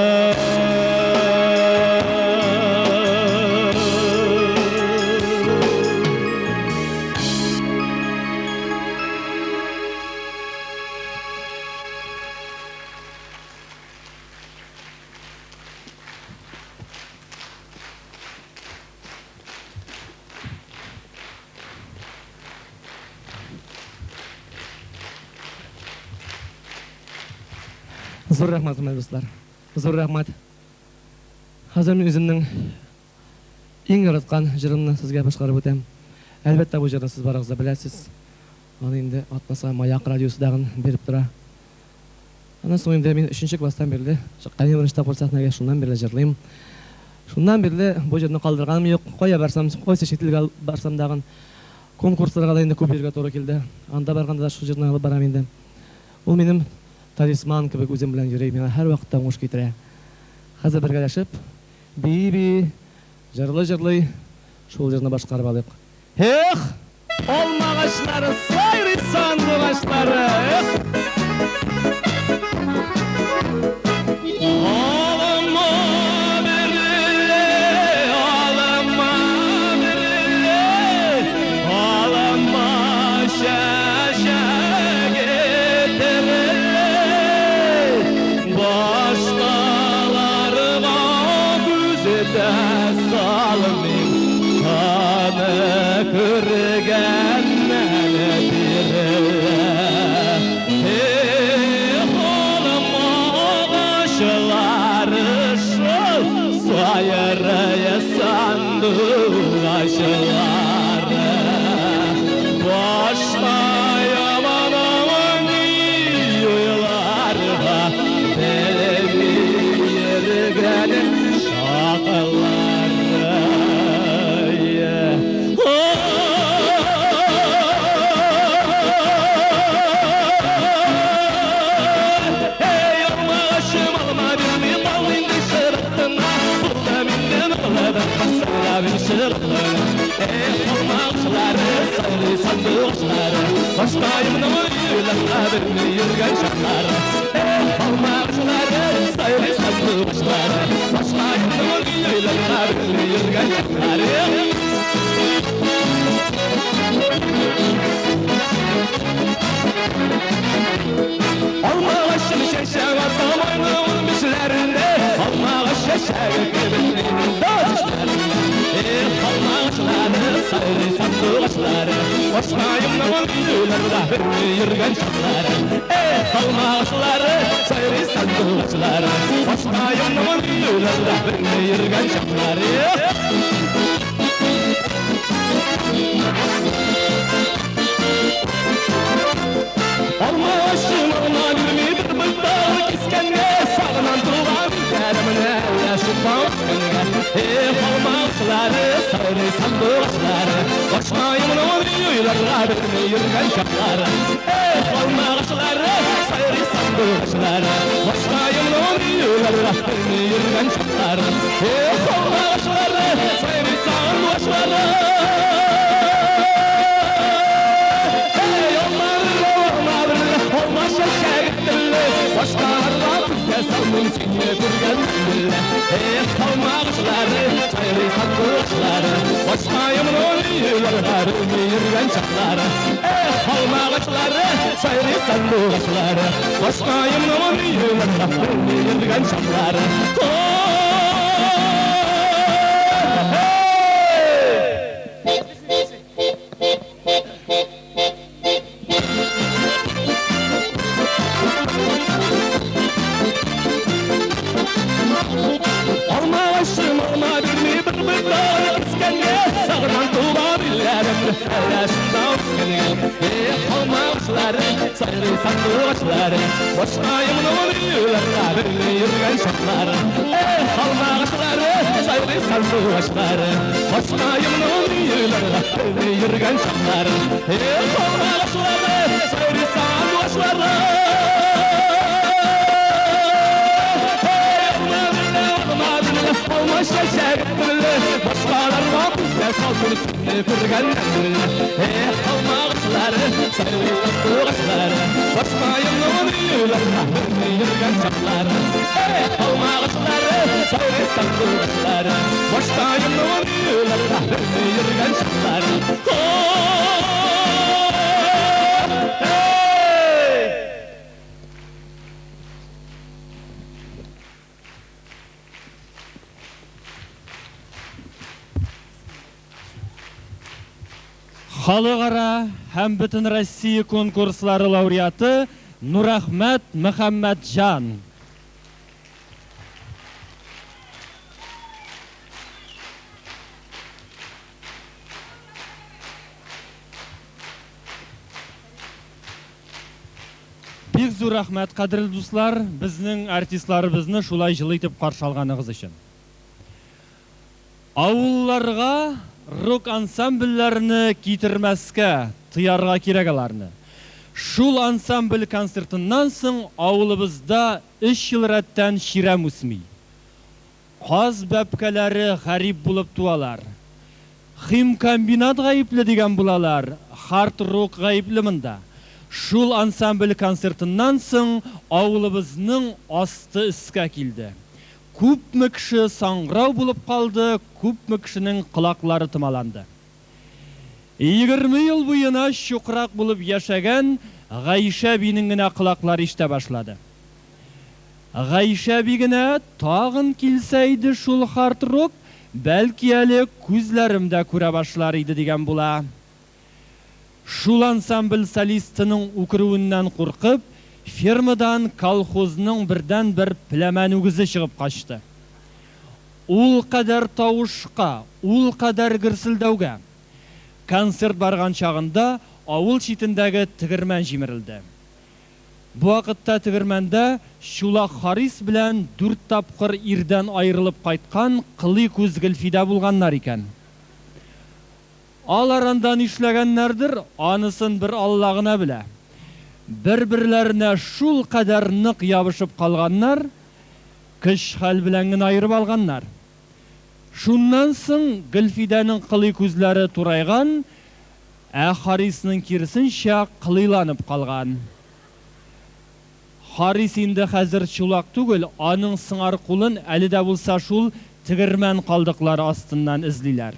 [SPEAKER 7] Зур рәхмәт, хөрмәтле дуслар. Зур рәхмәт. Хәзер мин үземнең иң яраткан җырымны сезгә башкарып үтәм. Әлбәттә, бу җырны сез барыгыз да беләсез. Аны инде атнаса Маяк радиосы дагын биреп тора. Аннан соң инде мин 3 класстан бирле чыккан идем беренче тапкыр сәхнәгә, шуннан бирле җырлыйм. Шуннан бирле бу җырны калдырганым юк. Кая барсам, кайсы чит илгә барсам дагын, конкурсларга да инде күп йөрергә туры килде. Анда барганда да шул җырны алып барам инде. Ул минем талисман кебек үзем белән йөри, миңа һәрвакытта уңыш китерә. Хәзер бергәләшеп, бии-бии, җырлый-җырлый шул җырны башкарып алыйк. Эх!
[SPEAKER 6] Алмагачлары сайрый сандугачлары, эх! Алма берле, алма берле, алма чәчәге тереле, башкаларга күзе дә салмыйм, аны күргәннән бирелә. Эх, алма агачлары шул, сайрый сандугачлары. Башка яманамын уйларга, белми йөргән чаклары. Ey alma alma bilmi kal indi şırıttına, Bulda mindim ağladım, sayla bir şırıttına. Ey alma ağaçları, saylı sandıkçıları, Başkayımın oylarına bilmi yürgen şartları. Ey alma ağaçları, saylı sandıkçıları, Başkayımın oylarına bilmi yürgen şartları. Alma ağaçını çeçek atam oynamın biçlerinde, Alma ağaç çeçeği kibirinin doz işlerinde. Ey alma ağaçları, sayri sandıkçıları, Başkayımın oylarına bilmi yürgen şartları. Ey alma ağaçları, sayri sandıkçıları, Başkayımın oylarına bilmi yürgen şartları. Alma ağaçım alma bilmi bir bıldağ keskenge, Sağınan tuğan kerimine yaşıp öskenge. Ey alma ağaçları, sayri sandıkçıları, Başkayımın oylarına bilmi yürgen şartları. Ey alma ağaçları, sayri sandıkçıları, Başkayımın oylarına bilmi yürgen şartları. Ey alma ağaçları, sayri sandıkçıları, Başkalarla bizge salmın seni görgen bile. Ey alma ağaçları, sayri sandıkçıları, Başkayımın oylarına bilmi yürgen çakları. Ey alma ağaçları, sayri sandıkçıları, Başkayımın oylarına bilmi yürgen çakları. Alma ağaçım alma bilmi bir bıldağ keskenge, гөл, әнә шунда үскән гөл. Эх, алмагачлары, сайрый сандугачлары, башкаемның юлларда берле йөргән чаклары. Эх, алмагачлары, сайрый сандугачлары, башкаемның юлларда берле йөргән чаклары. Эх, алмагачлары, сайрый сандугачлары. Алма чәчәк төрле, башкаларга күзгә салсын сезне күргәннән бирле. Эх, алмагачлары, сайрый сандугачлары, башкаемның юлларда берле йөргән чаклары. Эх, алмагачлары, сайрый сандугачлары, башкаемның юлларда берле йөргән чаклары. Эй!
[SPEAKER 2] Халыкара һәм Бөтенроссия конкурслары лауреаты Нурәхмәт Мөхәммәтҗан. Бик зур рәхмәт, кадерле дуслар, безнең артистларыбызны шулай җылы итеп каршы алганыгыз өчен. Авылларга рок ансамбльләрне китермәскә, тыярга кирәк аларны. Шул ансамбль концертыннан соң авылыбызда өч ел рәттән чирәм үсми. Каз бәбкәләре гарип булып туалар. Химкомбинат гаепле дигән булалар, хард-рок гаепле монда. Шул ансамбль концертыннан соң авылыбызның асты өскә килде. Күпме кеше саңгырау булып калды, күпме кешенең колаклары томаланды. 20 ел буена чукрак булып яшәгән Гайшә әбинең генә колаклары ишетә башлады. Гайшә әби генә тагын килсә иде шул хард-рок, бәлки әле күзләрем дә күрә башлар иде дигән була. Шул ансамбль солистының үкерүеннән куркып, фермадан колхозның бердәнбер пләмән үгезе чыгып качты. Ул кадәр тавышка, ул кадәр гөрселдәүгә! Концерт барган чагында авыл читендәге тегермән җимерелде. Бу вакытта тегермәндә Чулак Харис белән дүрт тапкыр ирдән аерылып кайткан Кылый күз Гөлфидә булганнар икән. Алар анда нишләгәннәрдер, анысын бер Алла гына белә. Бер-берләренә шулкадәр нык ябышып калганнар, көч-хәл белән генә аерып алганнар. Шуннан соң Гөлфидәнең кылый күзләре турайган, ә Харисның киресенчә кылыйланып калган. Харис инде хәзер чулак түгел, аның сыңар кулын әле дә булса шул тегермән калдыклары астыннан эзлиләр.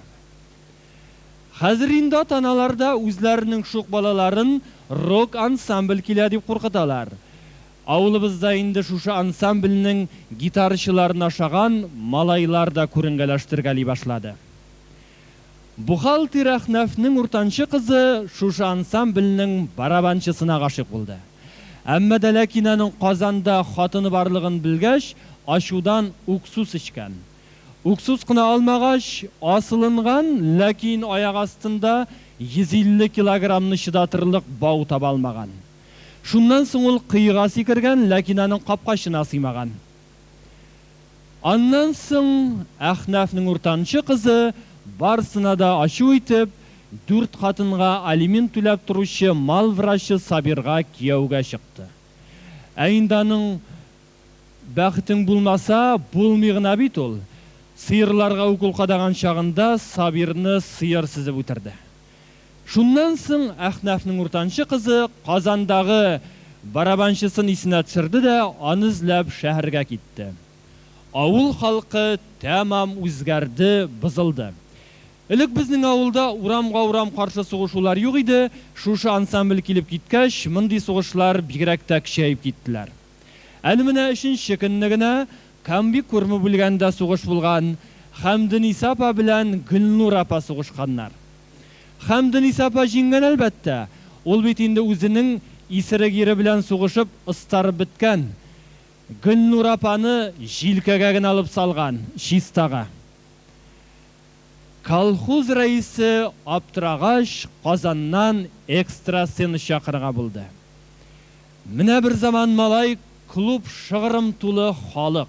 [SPEAKER 2] Хәзер инде ата-аналар да үзләренең шук балаларын рок-ансамбль килә дип куркыталар. Авылыбызда инде шушы ансамбльнең гитарачыларын ашаган малайлар да күренгәләштергәли башлады. Бухгалтер Әхнәфнең уртанчы кызы шушы ансамбльнең барабанчысына гашыйк булды. Әмма дә ләкин аның Казанда хатыны барлыгын белгәч, ачудан уксус эчкән. Уксус кына алмагач, асылынган, ләкин аяк астында 150 килограммны чыдатырлык бау таба алмаган. Шуннан соң ул коега сикергән, ләкин аның капкачына сыймаган. Аннан соң Әхнәфнең уртанчы кызы, барысына да ачу итеп, дүрт хатынга алимент түләп торучы мал врачы Сабирга кияүгә чыкты. Ә инде аның Бәхетең булмаса, булмый гына бит ул. Сыерларга укол кадаган чагында Сабирны сыер сөзеп үтерде. Шуннан соң Әхнәфнең уртанчы кызы Казандагы барабанчысын исенә төшерде дә аны эзләп шәһәргә китте. Авыл халкы тәмам үзгәрде, бозылды. Элек безнең авылда урамга-урам каршы сугышулар юк иде, шушы ансамбль килеп киткәч, мондый сугышлар бигрәк тә көчәеп киттеләр. Әле менә өченче көнне генә комбикорма бүлгәндә сугыш булган, Хәмдениса апа белән Гөлнур апа сугышканнар. Хәмдениса апа җиңгән, әлбәттә, ул бит инде үзенең исерек ире белән сугышып остарып беткән. Гөлнур апаны җилкәгә генә алып салган, чистага. Колхоз рәисе аптырагач, Казаннан экстрасенс чакырырга булды. Менә берзаман, малай, клуб шыгрым тулы халык.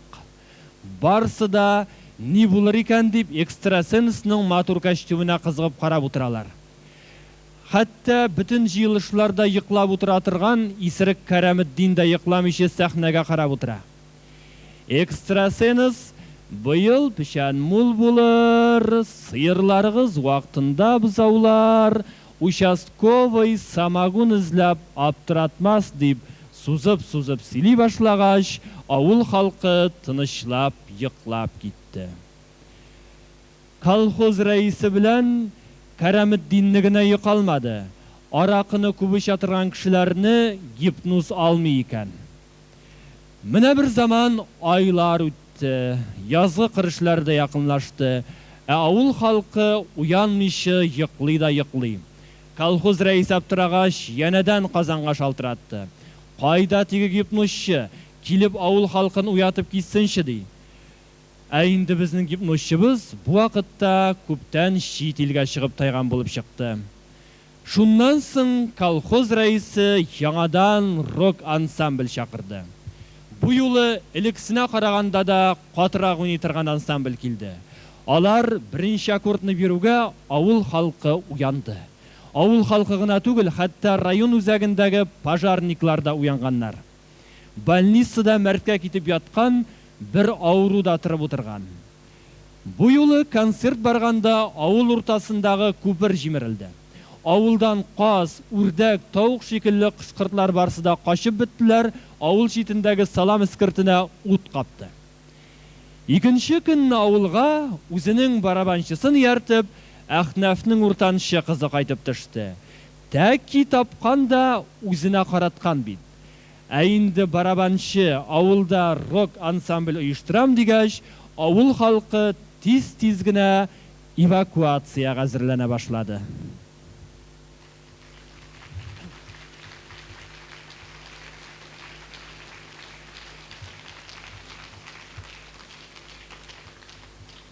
[SPEAKER 2] Барсы да, ни булыр икән дип, экстрасенсның матур костюмына кызыгып карап утыралар. Хәтта бөтен җыелышларда йоклап утыра торган исерек Кәраметдин дә йокламыйча сәхнәгә карап утыра. Экстрасенс, Быел печән мул булыр, сыерларыгыз вакытында бозаулар, участковый самогон эзләп аптыратмас, дип сузып-сузып сөйли башлагач, авыл халкы тынычлап йоклап китте. Колхоз рәисе белән Кәраметдинне генә йокы алмады. Аракыны күп эчә торган кешеләрне гипноз алмый икән. Менә берзаман айлар үтте, язгы кыр эшләре дә якынлашты, ә авыл халкы уянмыйча йоклый да йоклый. Колхоз рәисе аптырагач, янәдән Казанга шалтыратты. Кайда теге гипнозчы, килеп авыл халкын уятып китсенче, ди. Ә инде безнең гипнозчыбыз бу вакытта күптән чит илгә чыгып тайган булып чыкты. Шуннан соң колхоз рәисе яңадан рок-ансамбль чакырды. Бу юлы элеккесенә караганда да катырак уйный торган ансамбль килде. Алар беренче аккордны бирүгә авыл халкы уянды. Авыл халкы гына түгел, хәтта район үзәгендәге пожарниклар да уянганнар. Больницада мәрткә китеп яткан бер авыру да торып утырган. Бу юлы концерт барганда авыл уртасындагы күпер җимерелде. Авылдан каз, үрдәк, тавык шикелле кош-кортлар барсы да качып беттеләр, авыл читендәге салам эскертенә ут капты. Икенче көнне авылга, үзенең барабанчысын ияртеп, Әхнәфнең уртанчы кызы кайтып төште. Тәки тапкан да үзенә караткан бит. Ә инде барабанчы авылда рок-ансамбль оештырам дигәч, авыл халкы тиз-тиз генә эвакуациягә әзерләнә башлады.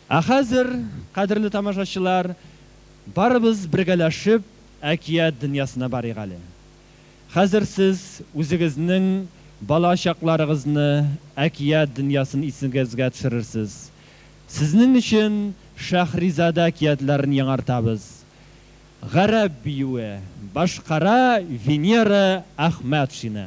[SPEAKER 2] Ә хәзер, кадерле тамашачылар, барыбыз бергәләшеп әкият дөньясына барыйк әле. Хәзер сез үзегезнең бала чакларыгызны, әкият дөньясын исегезгә төшерерсез. Сезнең өчен Шәһризадә әкиятләрен яңартабыз. Гарәп биюе, башкара Венера Әхмәтшина.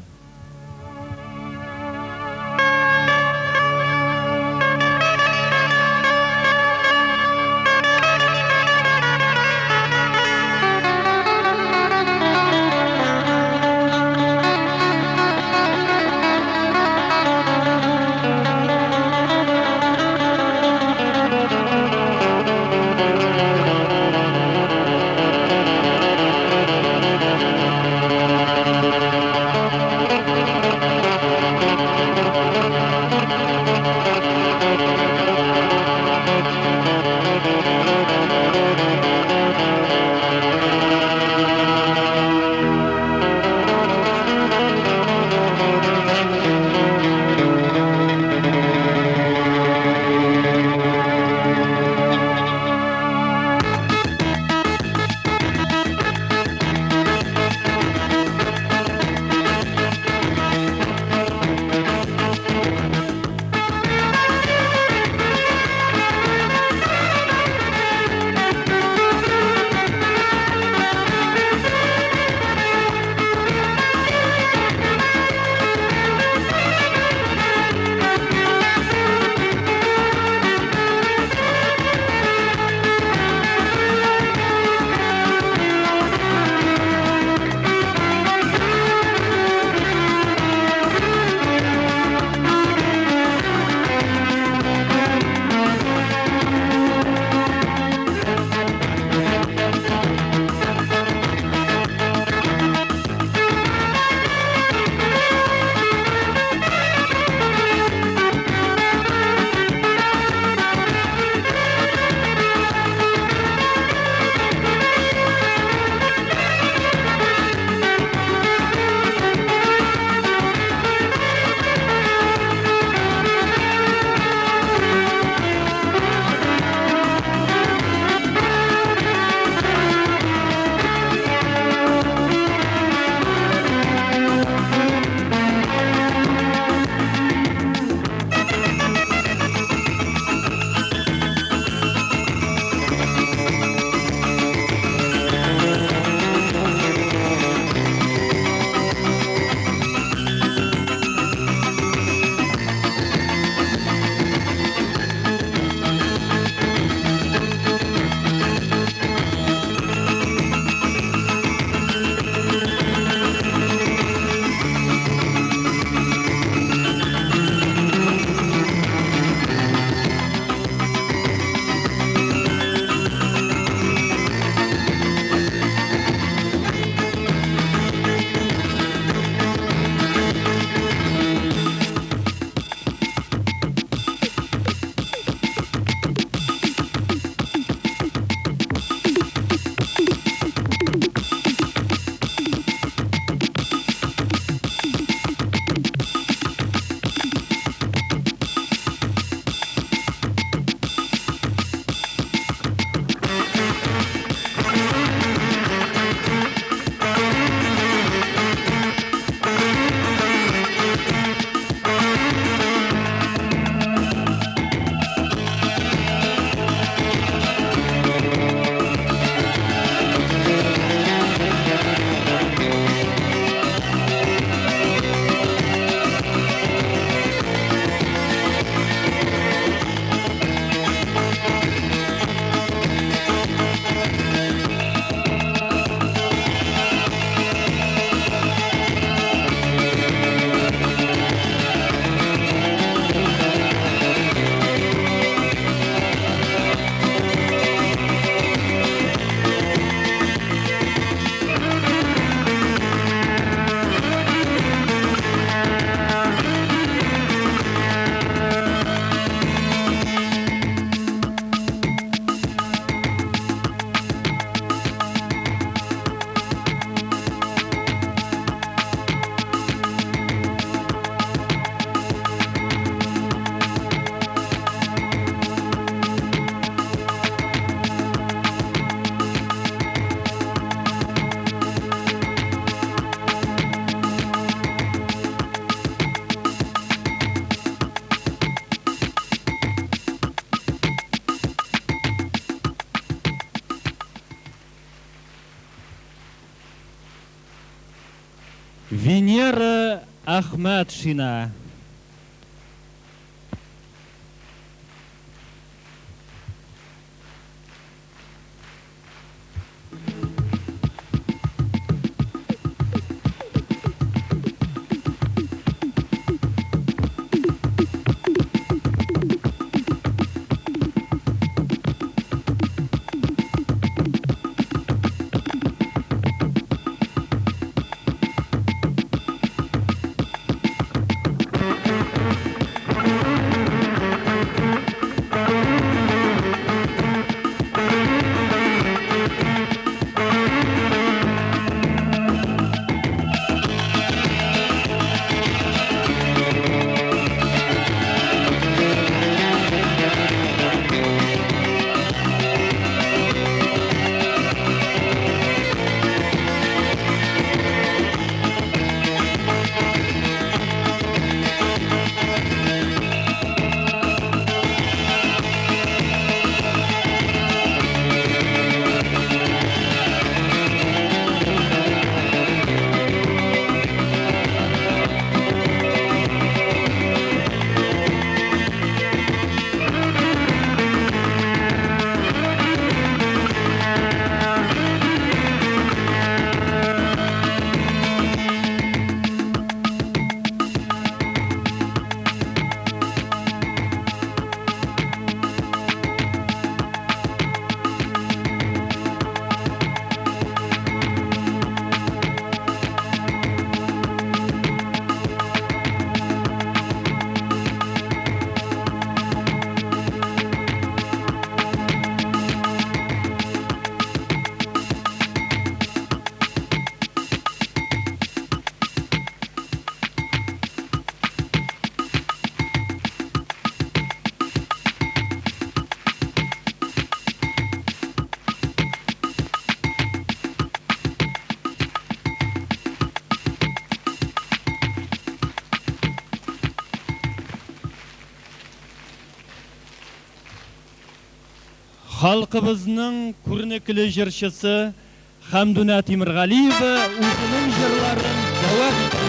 [SPEAKER 2] Венера Әхмәтшина. Халкыбызның күренекле җырчысы Хәмдүнә Тимергалиева үзенең җырларын дәвам итә.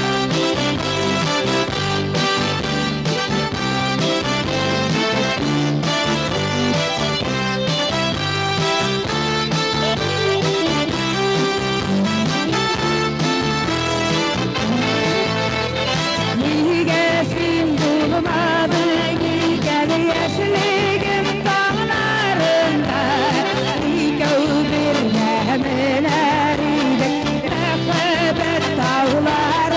[SPEAKER 3] Нигә син булмадың икән яшьлегем таңнарында? Икәү бергә менәр идек мәхәббәт тауларына.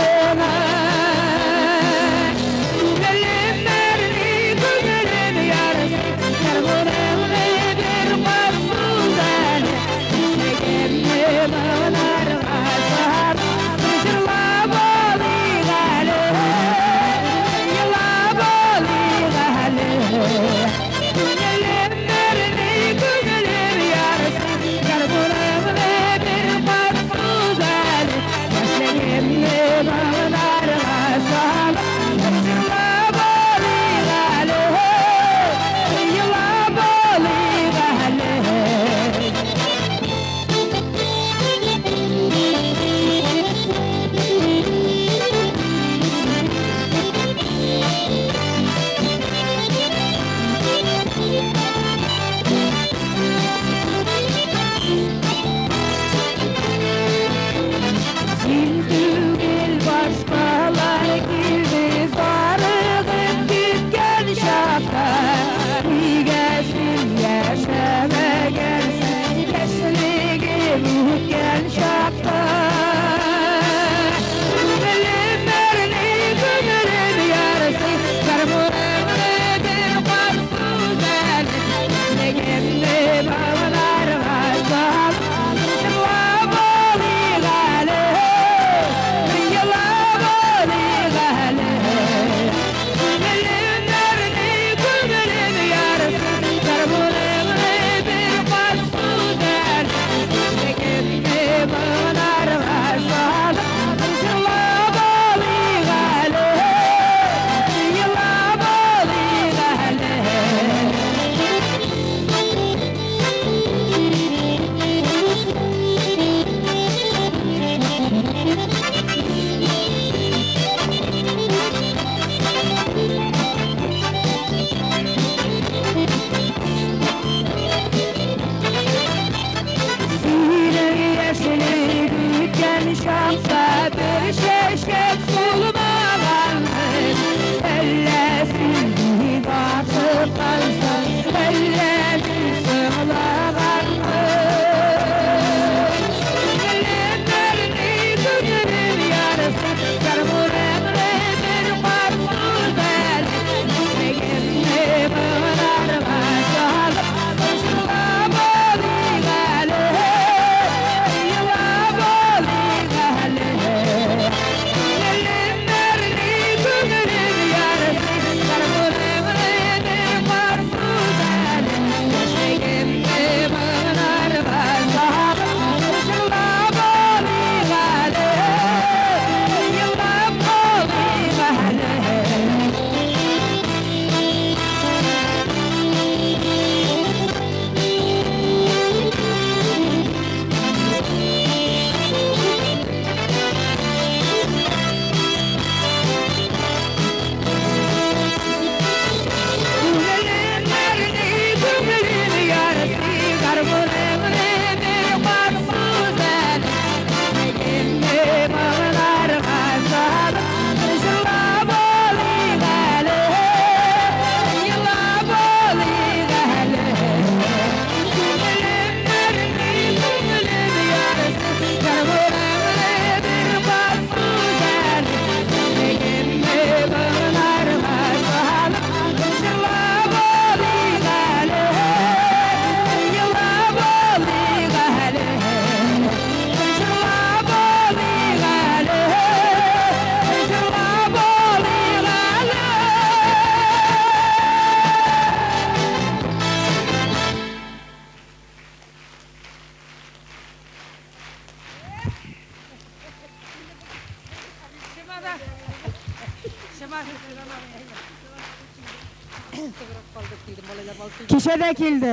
[SPEAKER 1] Кичә дә килде.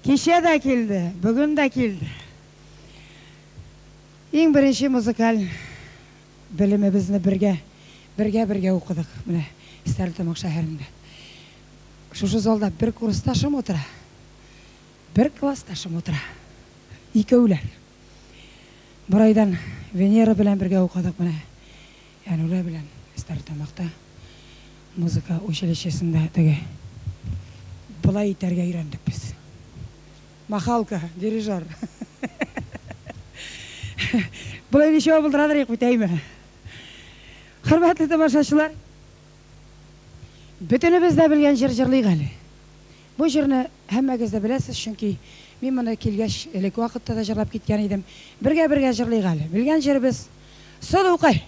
[SPEAKER 1] Кичә дә килде, бүген дә килде. Иң беренче музыкаль белемебезне бергә, бергә-бергә укыдык менә Стәрлетамак шәһәрендә. Шушы залда бер курсташым утыра, бер классташым утыра. Икәүләр. Борайдан Венера белән бергә укыдык менә. Әнүрә белән Стәрлетамакта музыка училищесында теге болай итәргә өйрәндек без. Махалка, дирижер. Болай ничәү булдырадыр идек бит, әйме? Хөрмәтле тамашачылар, бөтенебез дә белгән җыр җырлыйк әле. Бу җырны һәммәгез дә беләсез, чөнки мин моны килгәч элек вакытта да җырлап киткән идем. Бергә-бергә җырлыйк әле. Белгән җырыбыз Сылукай!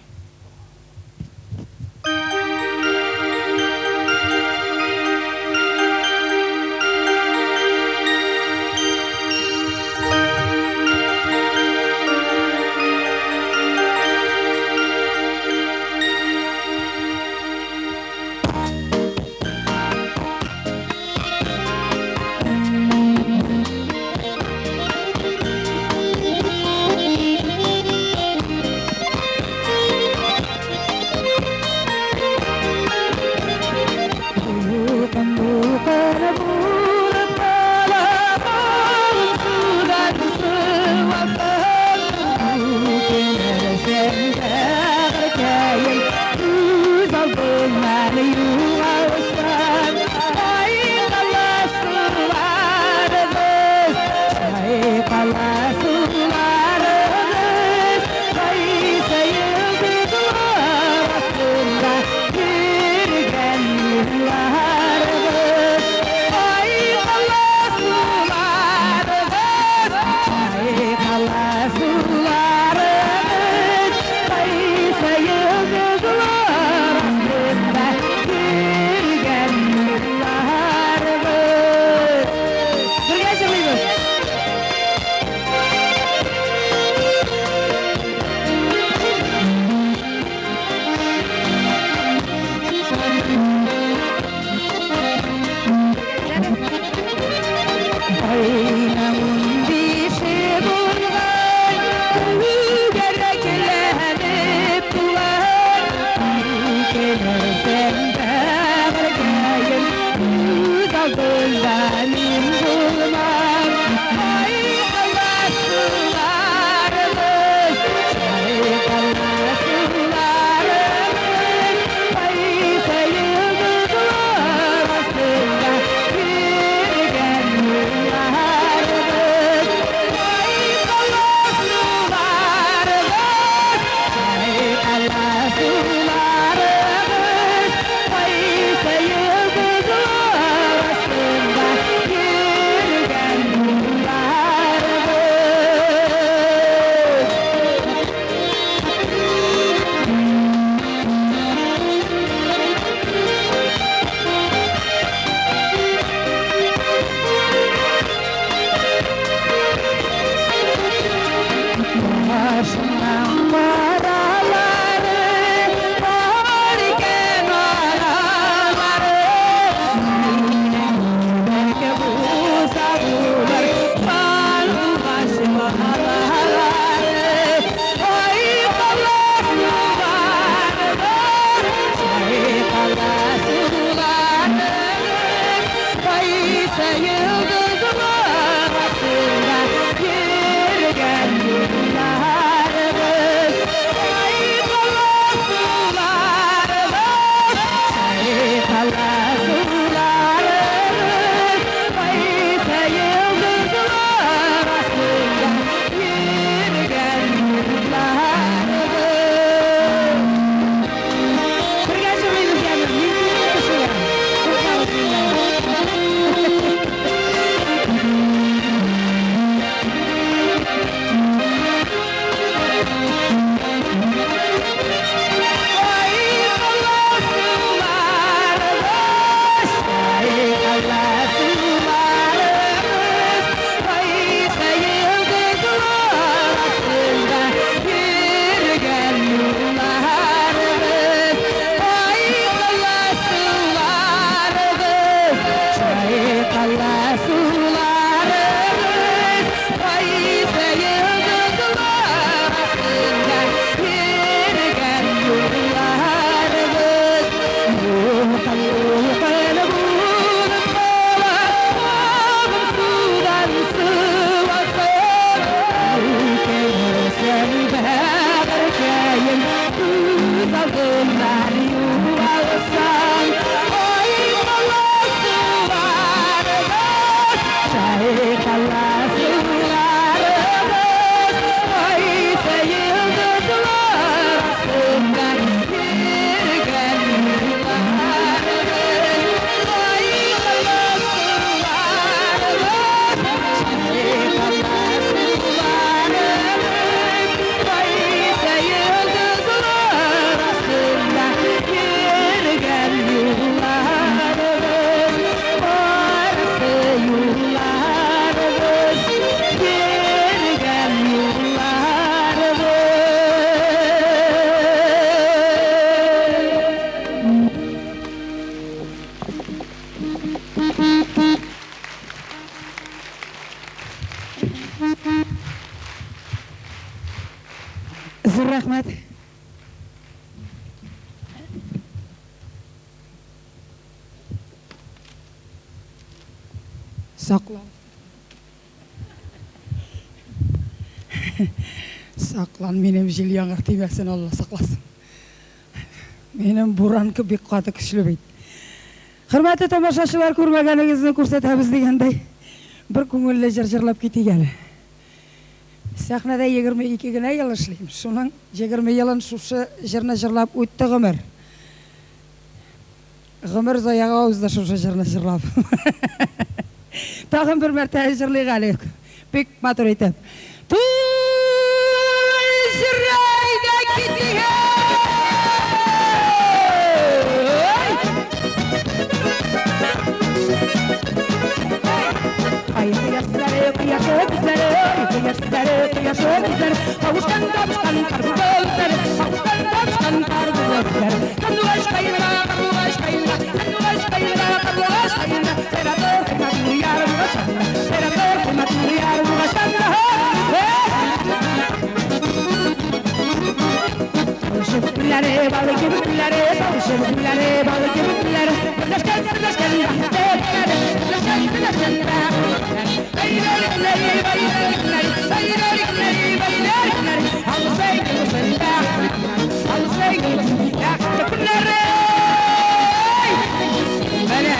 [SPEAKER 3] Адымнар югалсын. Айкала суларыбыз, чайкала суларыбыз, кайсы йолдызлар астында йөргән юлларыбыз. Айкала суларыбыз, чайкала суларыбыз, кайсы йолдызлар астында йөргән юлларыбыз. Барысы юлларыбыз, йөргән юлларыбыз. Зур рәхмәт. Саклан. Саклан, минем җил яңгыр тимәсен, Алла сакласын. Минем буран бик каты көчле бит. Хөрмәтле тамашачылар, күрмәгәнегезне күрсәтәбез дигәндәй, бер күңелле җыр җырлап китик әле. Сәхнәдә 22 генә ел эшлим. Шуның 20 елын шушы җырны җырлап үтте гомер. Гомер заяга узды шушы җырны җырлап. Тагын бер мәртәбә җырлыйк әле. Бик матур итеп. Туй җыры әйдә китик! Ай кояшлары, кояшы күзләре, ай кояшлары, кояшы күзләре, кавышкан табышкан кар күзләре, кавышкан табышкан кар күзләре. Сандугач каенга, карлыгач каенга, сандугач каенга, карлыгач каенга, сайратыр хөрмәтле ярым кашанда, сайратыр хөрмәтле ярым кашанда. Тавышып гөлләре, балы кебек гөлләре, тавышып гөлләре, балы кебек гөлләре, берләшкән, серләшкән бәхетле көннәре, берләшкән, серләшкән бәхетле көннәре. Бәйләр көннәре, бәйләр көннәре, бәйләр көннәре, бәйләр көннәре, алысай кылсын бәхетле көннәре, алысай кылсын бәхетле көннәре. Менә.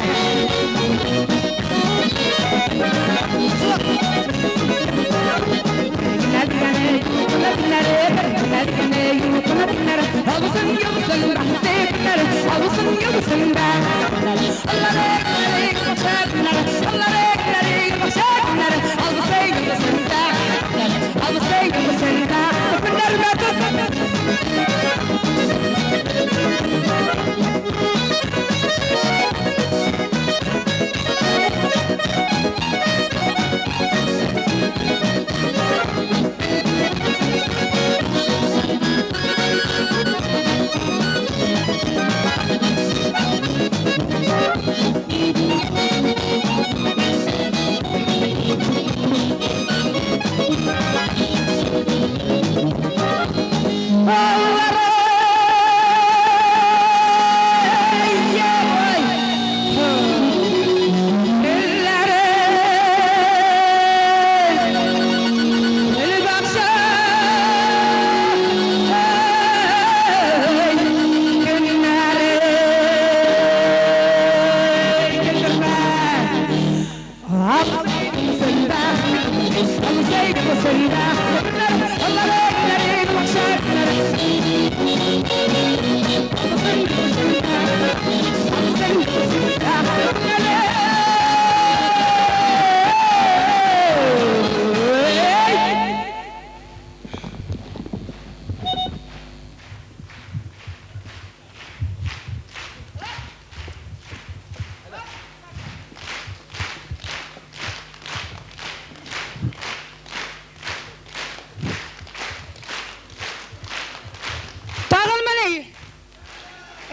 [SPEAKER 3] Тагылмыни?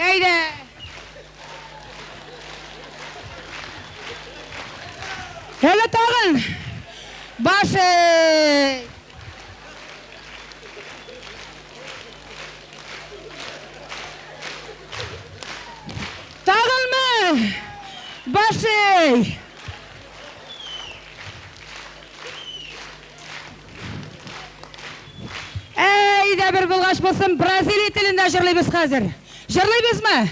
[SPEAKER 3] Әйдә. Әле тагын. Башы. Тагылмы? Башы. Әйдә. Әйдә бер булгач булсын, Бразилия телендә җырлыйбыз хәзер. Җырлыйбызмы?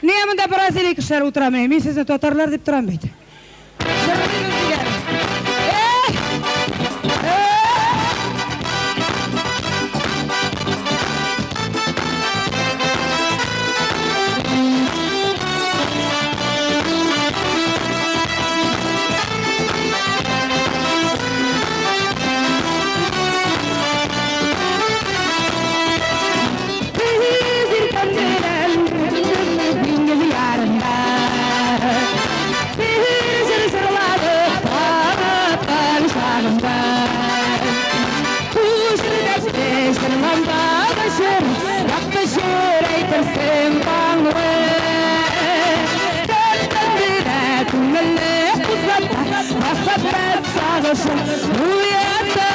[SPEAKER 3] Нигә монда Бразилия кешеләре утыра менә? Мин сезне татарлар дип торам бит. Җырлыйбыз диләр. Эх! Эх! Мәхәббәт сагышын уята.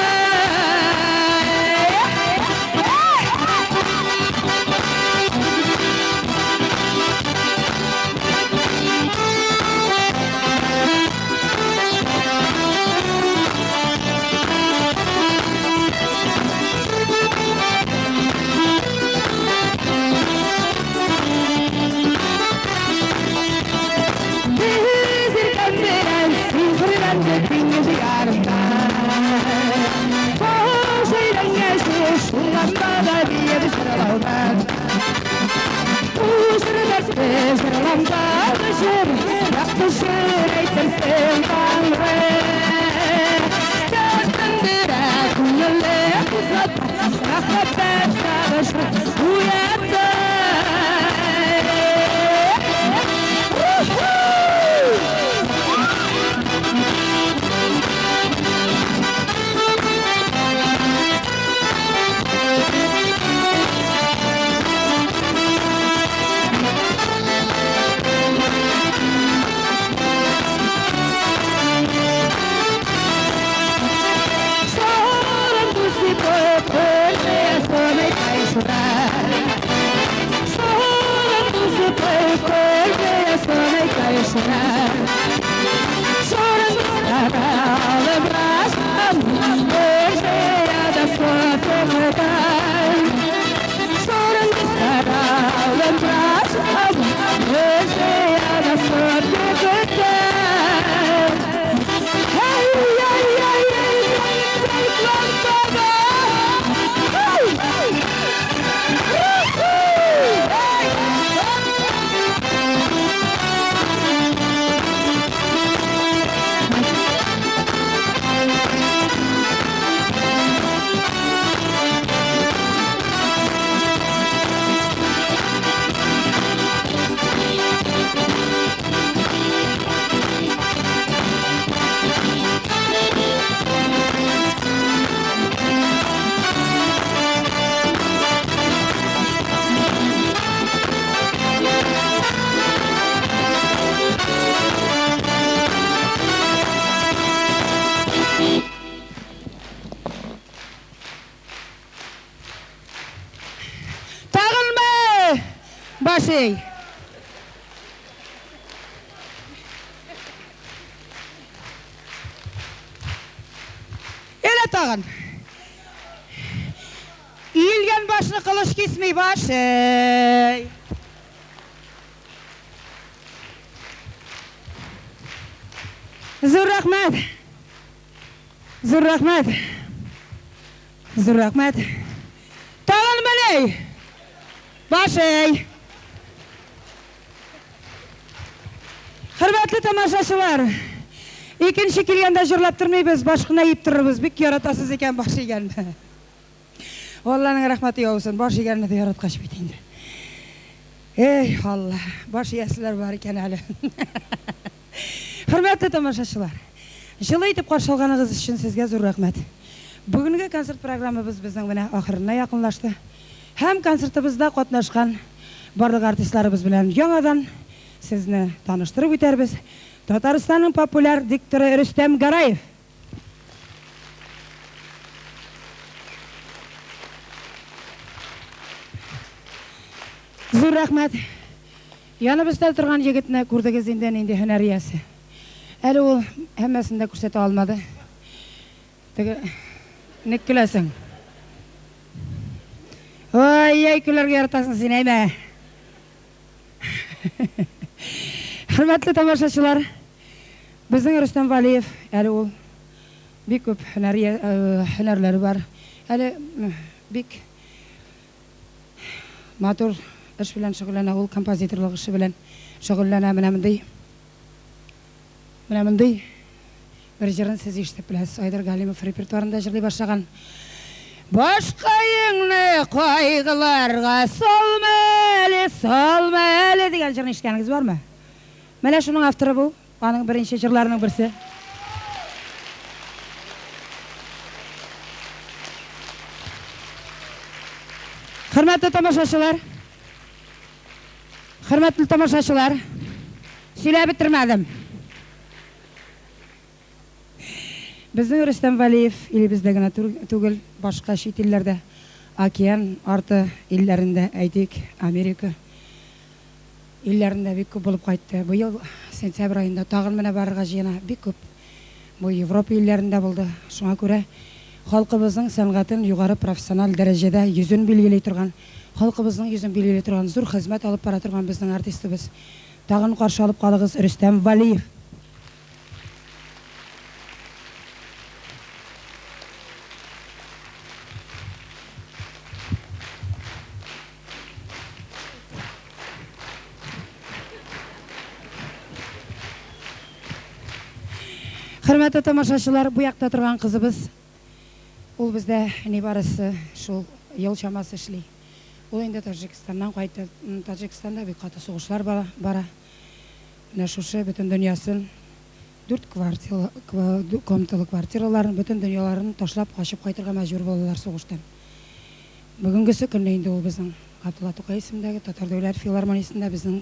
[SPEAKER 3] Без иркән белән сихерләнде диңгез ярында. Баш әйләнгәч шулганда да биеп җырлаудан. Бу җыр дәртле җырланган җыр, якты җыр әйтерсең таңры. Дәртләндерә күңелне кузгата, мәхәббәт сагышы уята. Chorando se foi, começa a chorar. Chorando se foi, começa a chorar. Chorando para lembrar, hoje é da sua soledad. Chorando para lembrar, hoje é da sua soledad. Ai, ai, ai, ai, Тагынмы? Башый. Әле тагын. Иелгән башны кылыч кисми башый. Зур рәхмәт. Зур рәхмәт. Зур рәхмәт. Тагын менә. Башый. Хөрмәтле тамашачылар, икенче килгәндә җырлап тормыйбыз, баш кына иеп торырбыз. Бик яратасыз икән баш игәнне. Алланың рәхмәте яусын, баш игәнне дә яраткач бит инде. Эй, Алла, баш ияселәр бар икән әле. Хөрмәтле тамашачылар, җылы итеп каршы алганыгыз өчен сезгә зур рәхмәт. Бүгенге концерт программабыз безнең менә ахырына якынлашты. Һәм концертыбызда катнашкан барлык артистларыбыз белән яңадан сезне таныштырып үтәрбез. Татарстанның популяр дикторы Рөстәм Гараев. Зур рәхмәт. Яныбызда торган егетне күрдегез инде нинди һөнәр иясе. Әле ул һәммәсен дә күрсәтә алмады. Теге ник көләсең?
[SPEAKER 1] Ай-яй, көләргә яратасың син, әйме? Хөрмәтле тамашачылар, безнең Рөстәм Валиев әле ул бик күп һөнәр һөнәрләре бар. Әле бик матур эш белән шөгыльләнә, ул композиторлык эше белән шөгыльләнә. Менә мондый менә мондый бер җырын сез ишетеп беләсез. Айдар Галимов репертуарында җырлый башлаган. Башкаеңны кайгыларга салма әле, салма әле дигән җырны ишеткәнегез бармы? Менә шуның авторы бу, аның беренче җырларының берсе. Хөрмәтле тамашачылар, хөрмәтле тамашачылар, сөйләп бетермәдем. Безнең Рөстәм Вәлиев илебездә генә түгел, башка чит илләрдә, океан арты илләрендә, әйтик, Америка илләрендә бик күп булып кайтты. Быел сентябрь аенда тагын менә барырга җыена. Бик күп бу Европа илләрендә булды. Шуңа күрә халкыбызның сәнгатен югары профессиональ дәрәҗәдә йөзен билгели торган, халкыбызның йөзен билгели торган зур хезмәт алып бара торган безнең артистыбыз. Тагын каршы алып калыгыз, Рөстәм Вәлиев! Хөрмәтле тамашачылар, бу якта торган кызыбыз, ул бездә нибарысы шул ел чамасы эшли. Ул инде Таҗикстаннан кайтты. Таҗикстанда бик каты сугышлар бара. Менә шушы бөтен дөньясын, дүрт квартила, комнаталы квартираларын, бөтен дөньяларын ташлап качып кайтырга мәҗбүр булалар сугыштан. Бүгенгесе көнне инде ул безнең Габдулла Тукай исемендәге Татар дәүләт филармониясендә безнең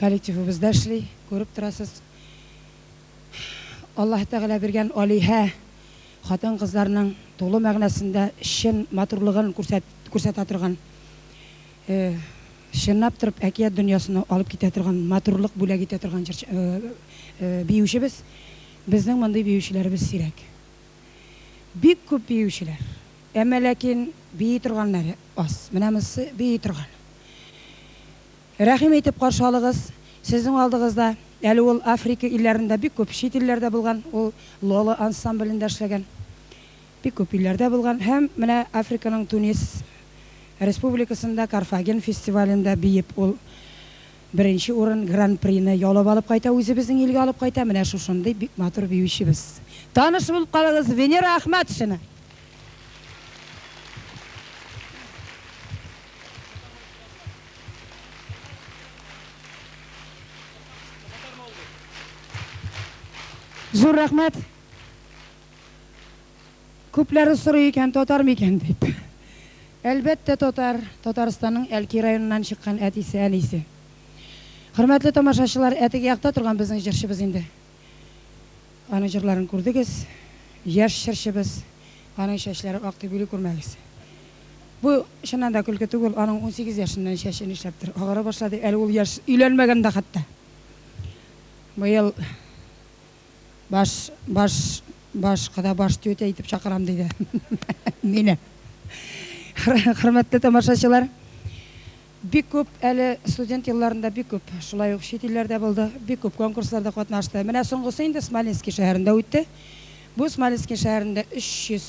[SPEAKER 1] коллективыбызда эшли, күреп торасыз. Аллаһы Тәгалә биргән алиһә хатын-кызларның тулы мәгънәсендә чын матурлыгын күрсәтә торган Чынлап торып әкият дөньясына алып китә торган, матурлык бүләк итә торган җырчы, биючебез. Безнең мондый биючеләребез сирәк. Бик күп биючеләр. Әмма ләкин бии торганнары аз. Менә монысы бии торган. Рәхим итеп каршы алыгыз. Сезнең алдыгызда әле ул Африка илләрендә бик күп чит илләрдә булган, ул Лола ансамблендә эшләгән. Бик күп илләрдә булган һәм менә Африканың Тунис Республикасында Карфаген фестивалендә биеп ул беренче урын, Гран-прины яулап алып кайта, үзебезнең илгә алып кайта. Менә шушындый бик матур биючебез. Таныш булып калыгыз, Венера Әхмәтшина! Зур рәхмәт! Күпләре сорый икән, татар микән дип. Әлбәттә, татар, Татарстанның Әлки районыннан чыккан әтисе, әнисе. Хөрмәтле тамашачылар, ә теге якта торган безнең җырчыбыз инде. Аның җырларын күрдегез. Яшь җырчыбыз. Аның чәчләре ак дип уйлый күрмәгез. Бу, чыннан да, көлке түгел, аның 18 яшеннән чәче нишләптер агара башлады. Әле ул яшь, өйләнмәгән дә хәтта. Быел Баш, баш, баш, кода баш тетя итеп чакырам, диде мине. Хөрмәтле тамашачылар, бик күп әле студент елларында бик күп шулай ук чит илләрдә булды, бик күп конкурсларда катнашты. Менә соңгысы инде Смоленский шәһәрендә үтте. Бу Смоленский шәһәрендә 300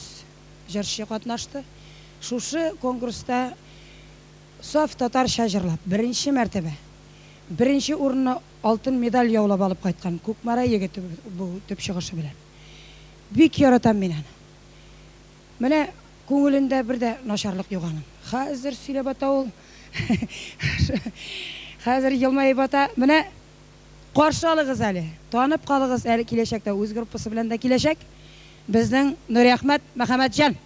[SPEAKER 1] җырчы катнашты. Шушы конкурста саф татарча җырлап, беренче мәртәбә беренче урынны Алтын медаль яулап алып кайткан Кукмара егете бу төп чыгышы белән. Бик яратам мин аны. Менә күңелендә бер дә начарлык юк аның. Хәзер сөйләп ата ул. Хәзер елмаеп ата. Менә каршы алыгыз әле, танып калыгыз әле киләчәктә үз группасы белән дә киләчәк безнең Нуриәхмәт Мөхәммәтҗан.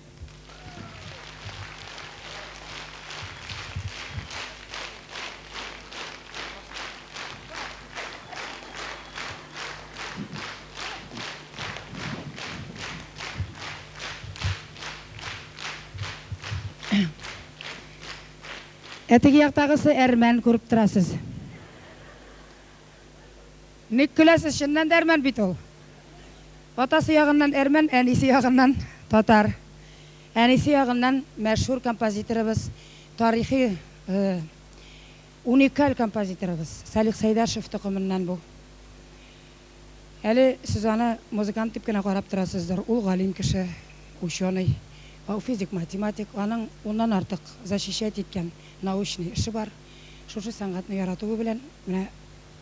[SPEAKER 1] Ә теге яктагысы әрмән күреп торасыз. Ник көләсез, чыннан да әрмән бит ул. Атасы ягыннан әрмән, әнисе ягыннан татар. Әнисе ягыннан мәшһүр композиторыбыз Тарихи уникаль композиторыбыз Салих Сәйдәшев токымыннан бу. Әле сез аны музыкант дип кенә карап торасыздыр. Ул галим кеше, ученый, физик, математик. Аның уннан артык защищать иткән научный эше бар. Шушы сәнгатьне яратуы белән, менә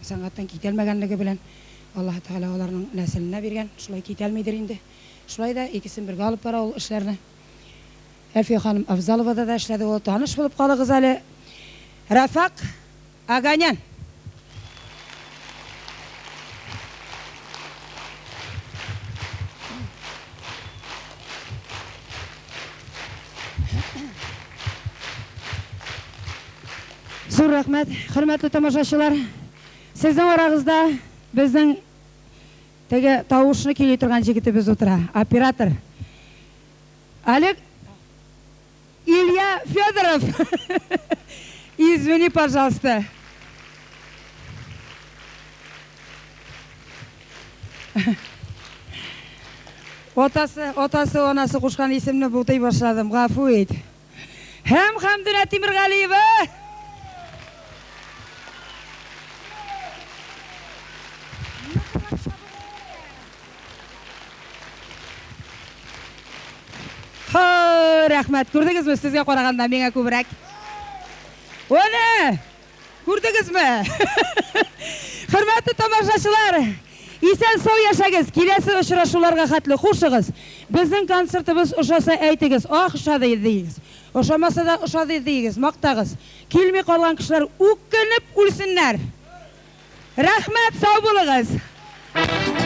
[SPEAKER 1] сәнгатьтән китәлмәгәнлеге белән Аллаһы Тәгалә аларның нәселенә биргән, шулай китәлмидер инде. Шулай да икесен бергә алып бара ул эшләрне. Әлфия ханым Афзаловада да эшләде ул. Таныш булып калыгыз әле. Рафак Оганян. Зур рәхмәт, хөрмәтле тамашачылар. Сезнең арагызда безнең теге тавышны көйли торган җегетебез утыра, оператор. Олег Илья Федоров. Извини, пожалуйста. Атасы, атасы, анасы кушкан исемне бутый башладым, гафу ит. Һәм Хәмдүнә Тимергалиева! Хо, рәхмәт. Күрдегезме, сезгә караганда миңа күбрәк. Әнә! Күрдегезме? Хөрмәтле тамашачылар, исән-сау яшәгез. Киләсе очрашуларга хәтле хушыгыз. Безнең концертыбыз ошаса әйтегез, ах, ошады диегез. Ошамаса да ошады диегез, мактагыз. Килми калган кешеләр үкенеп үлсеннәр. Рәхмәт, сау булыгыз.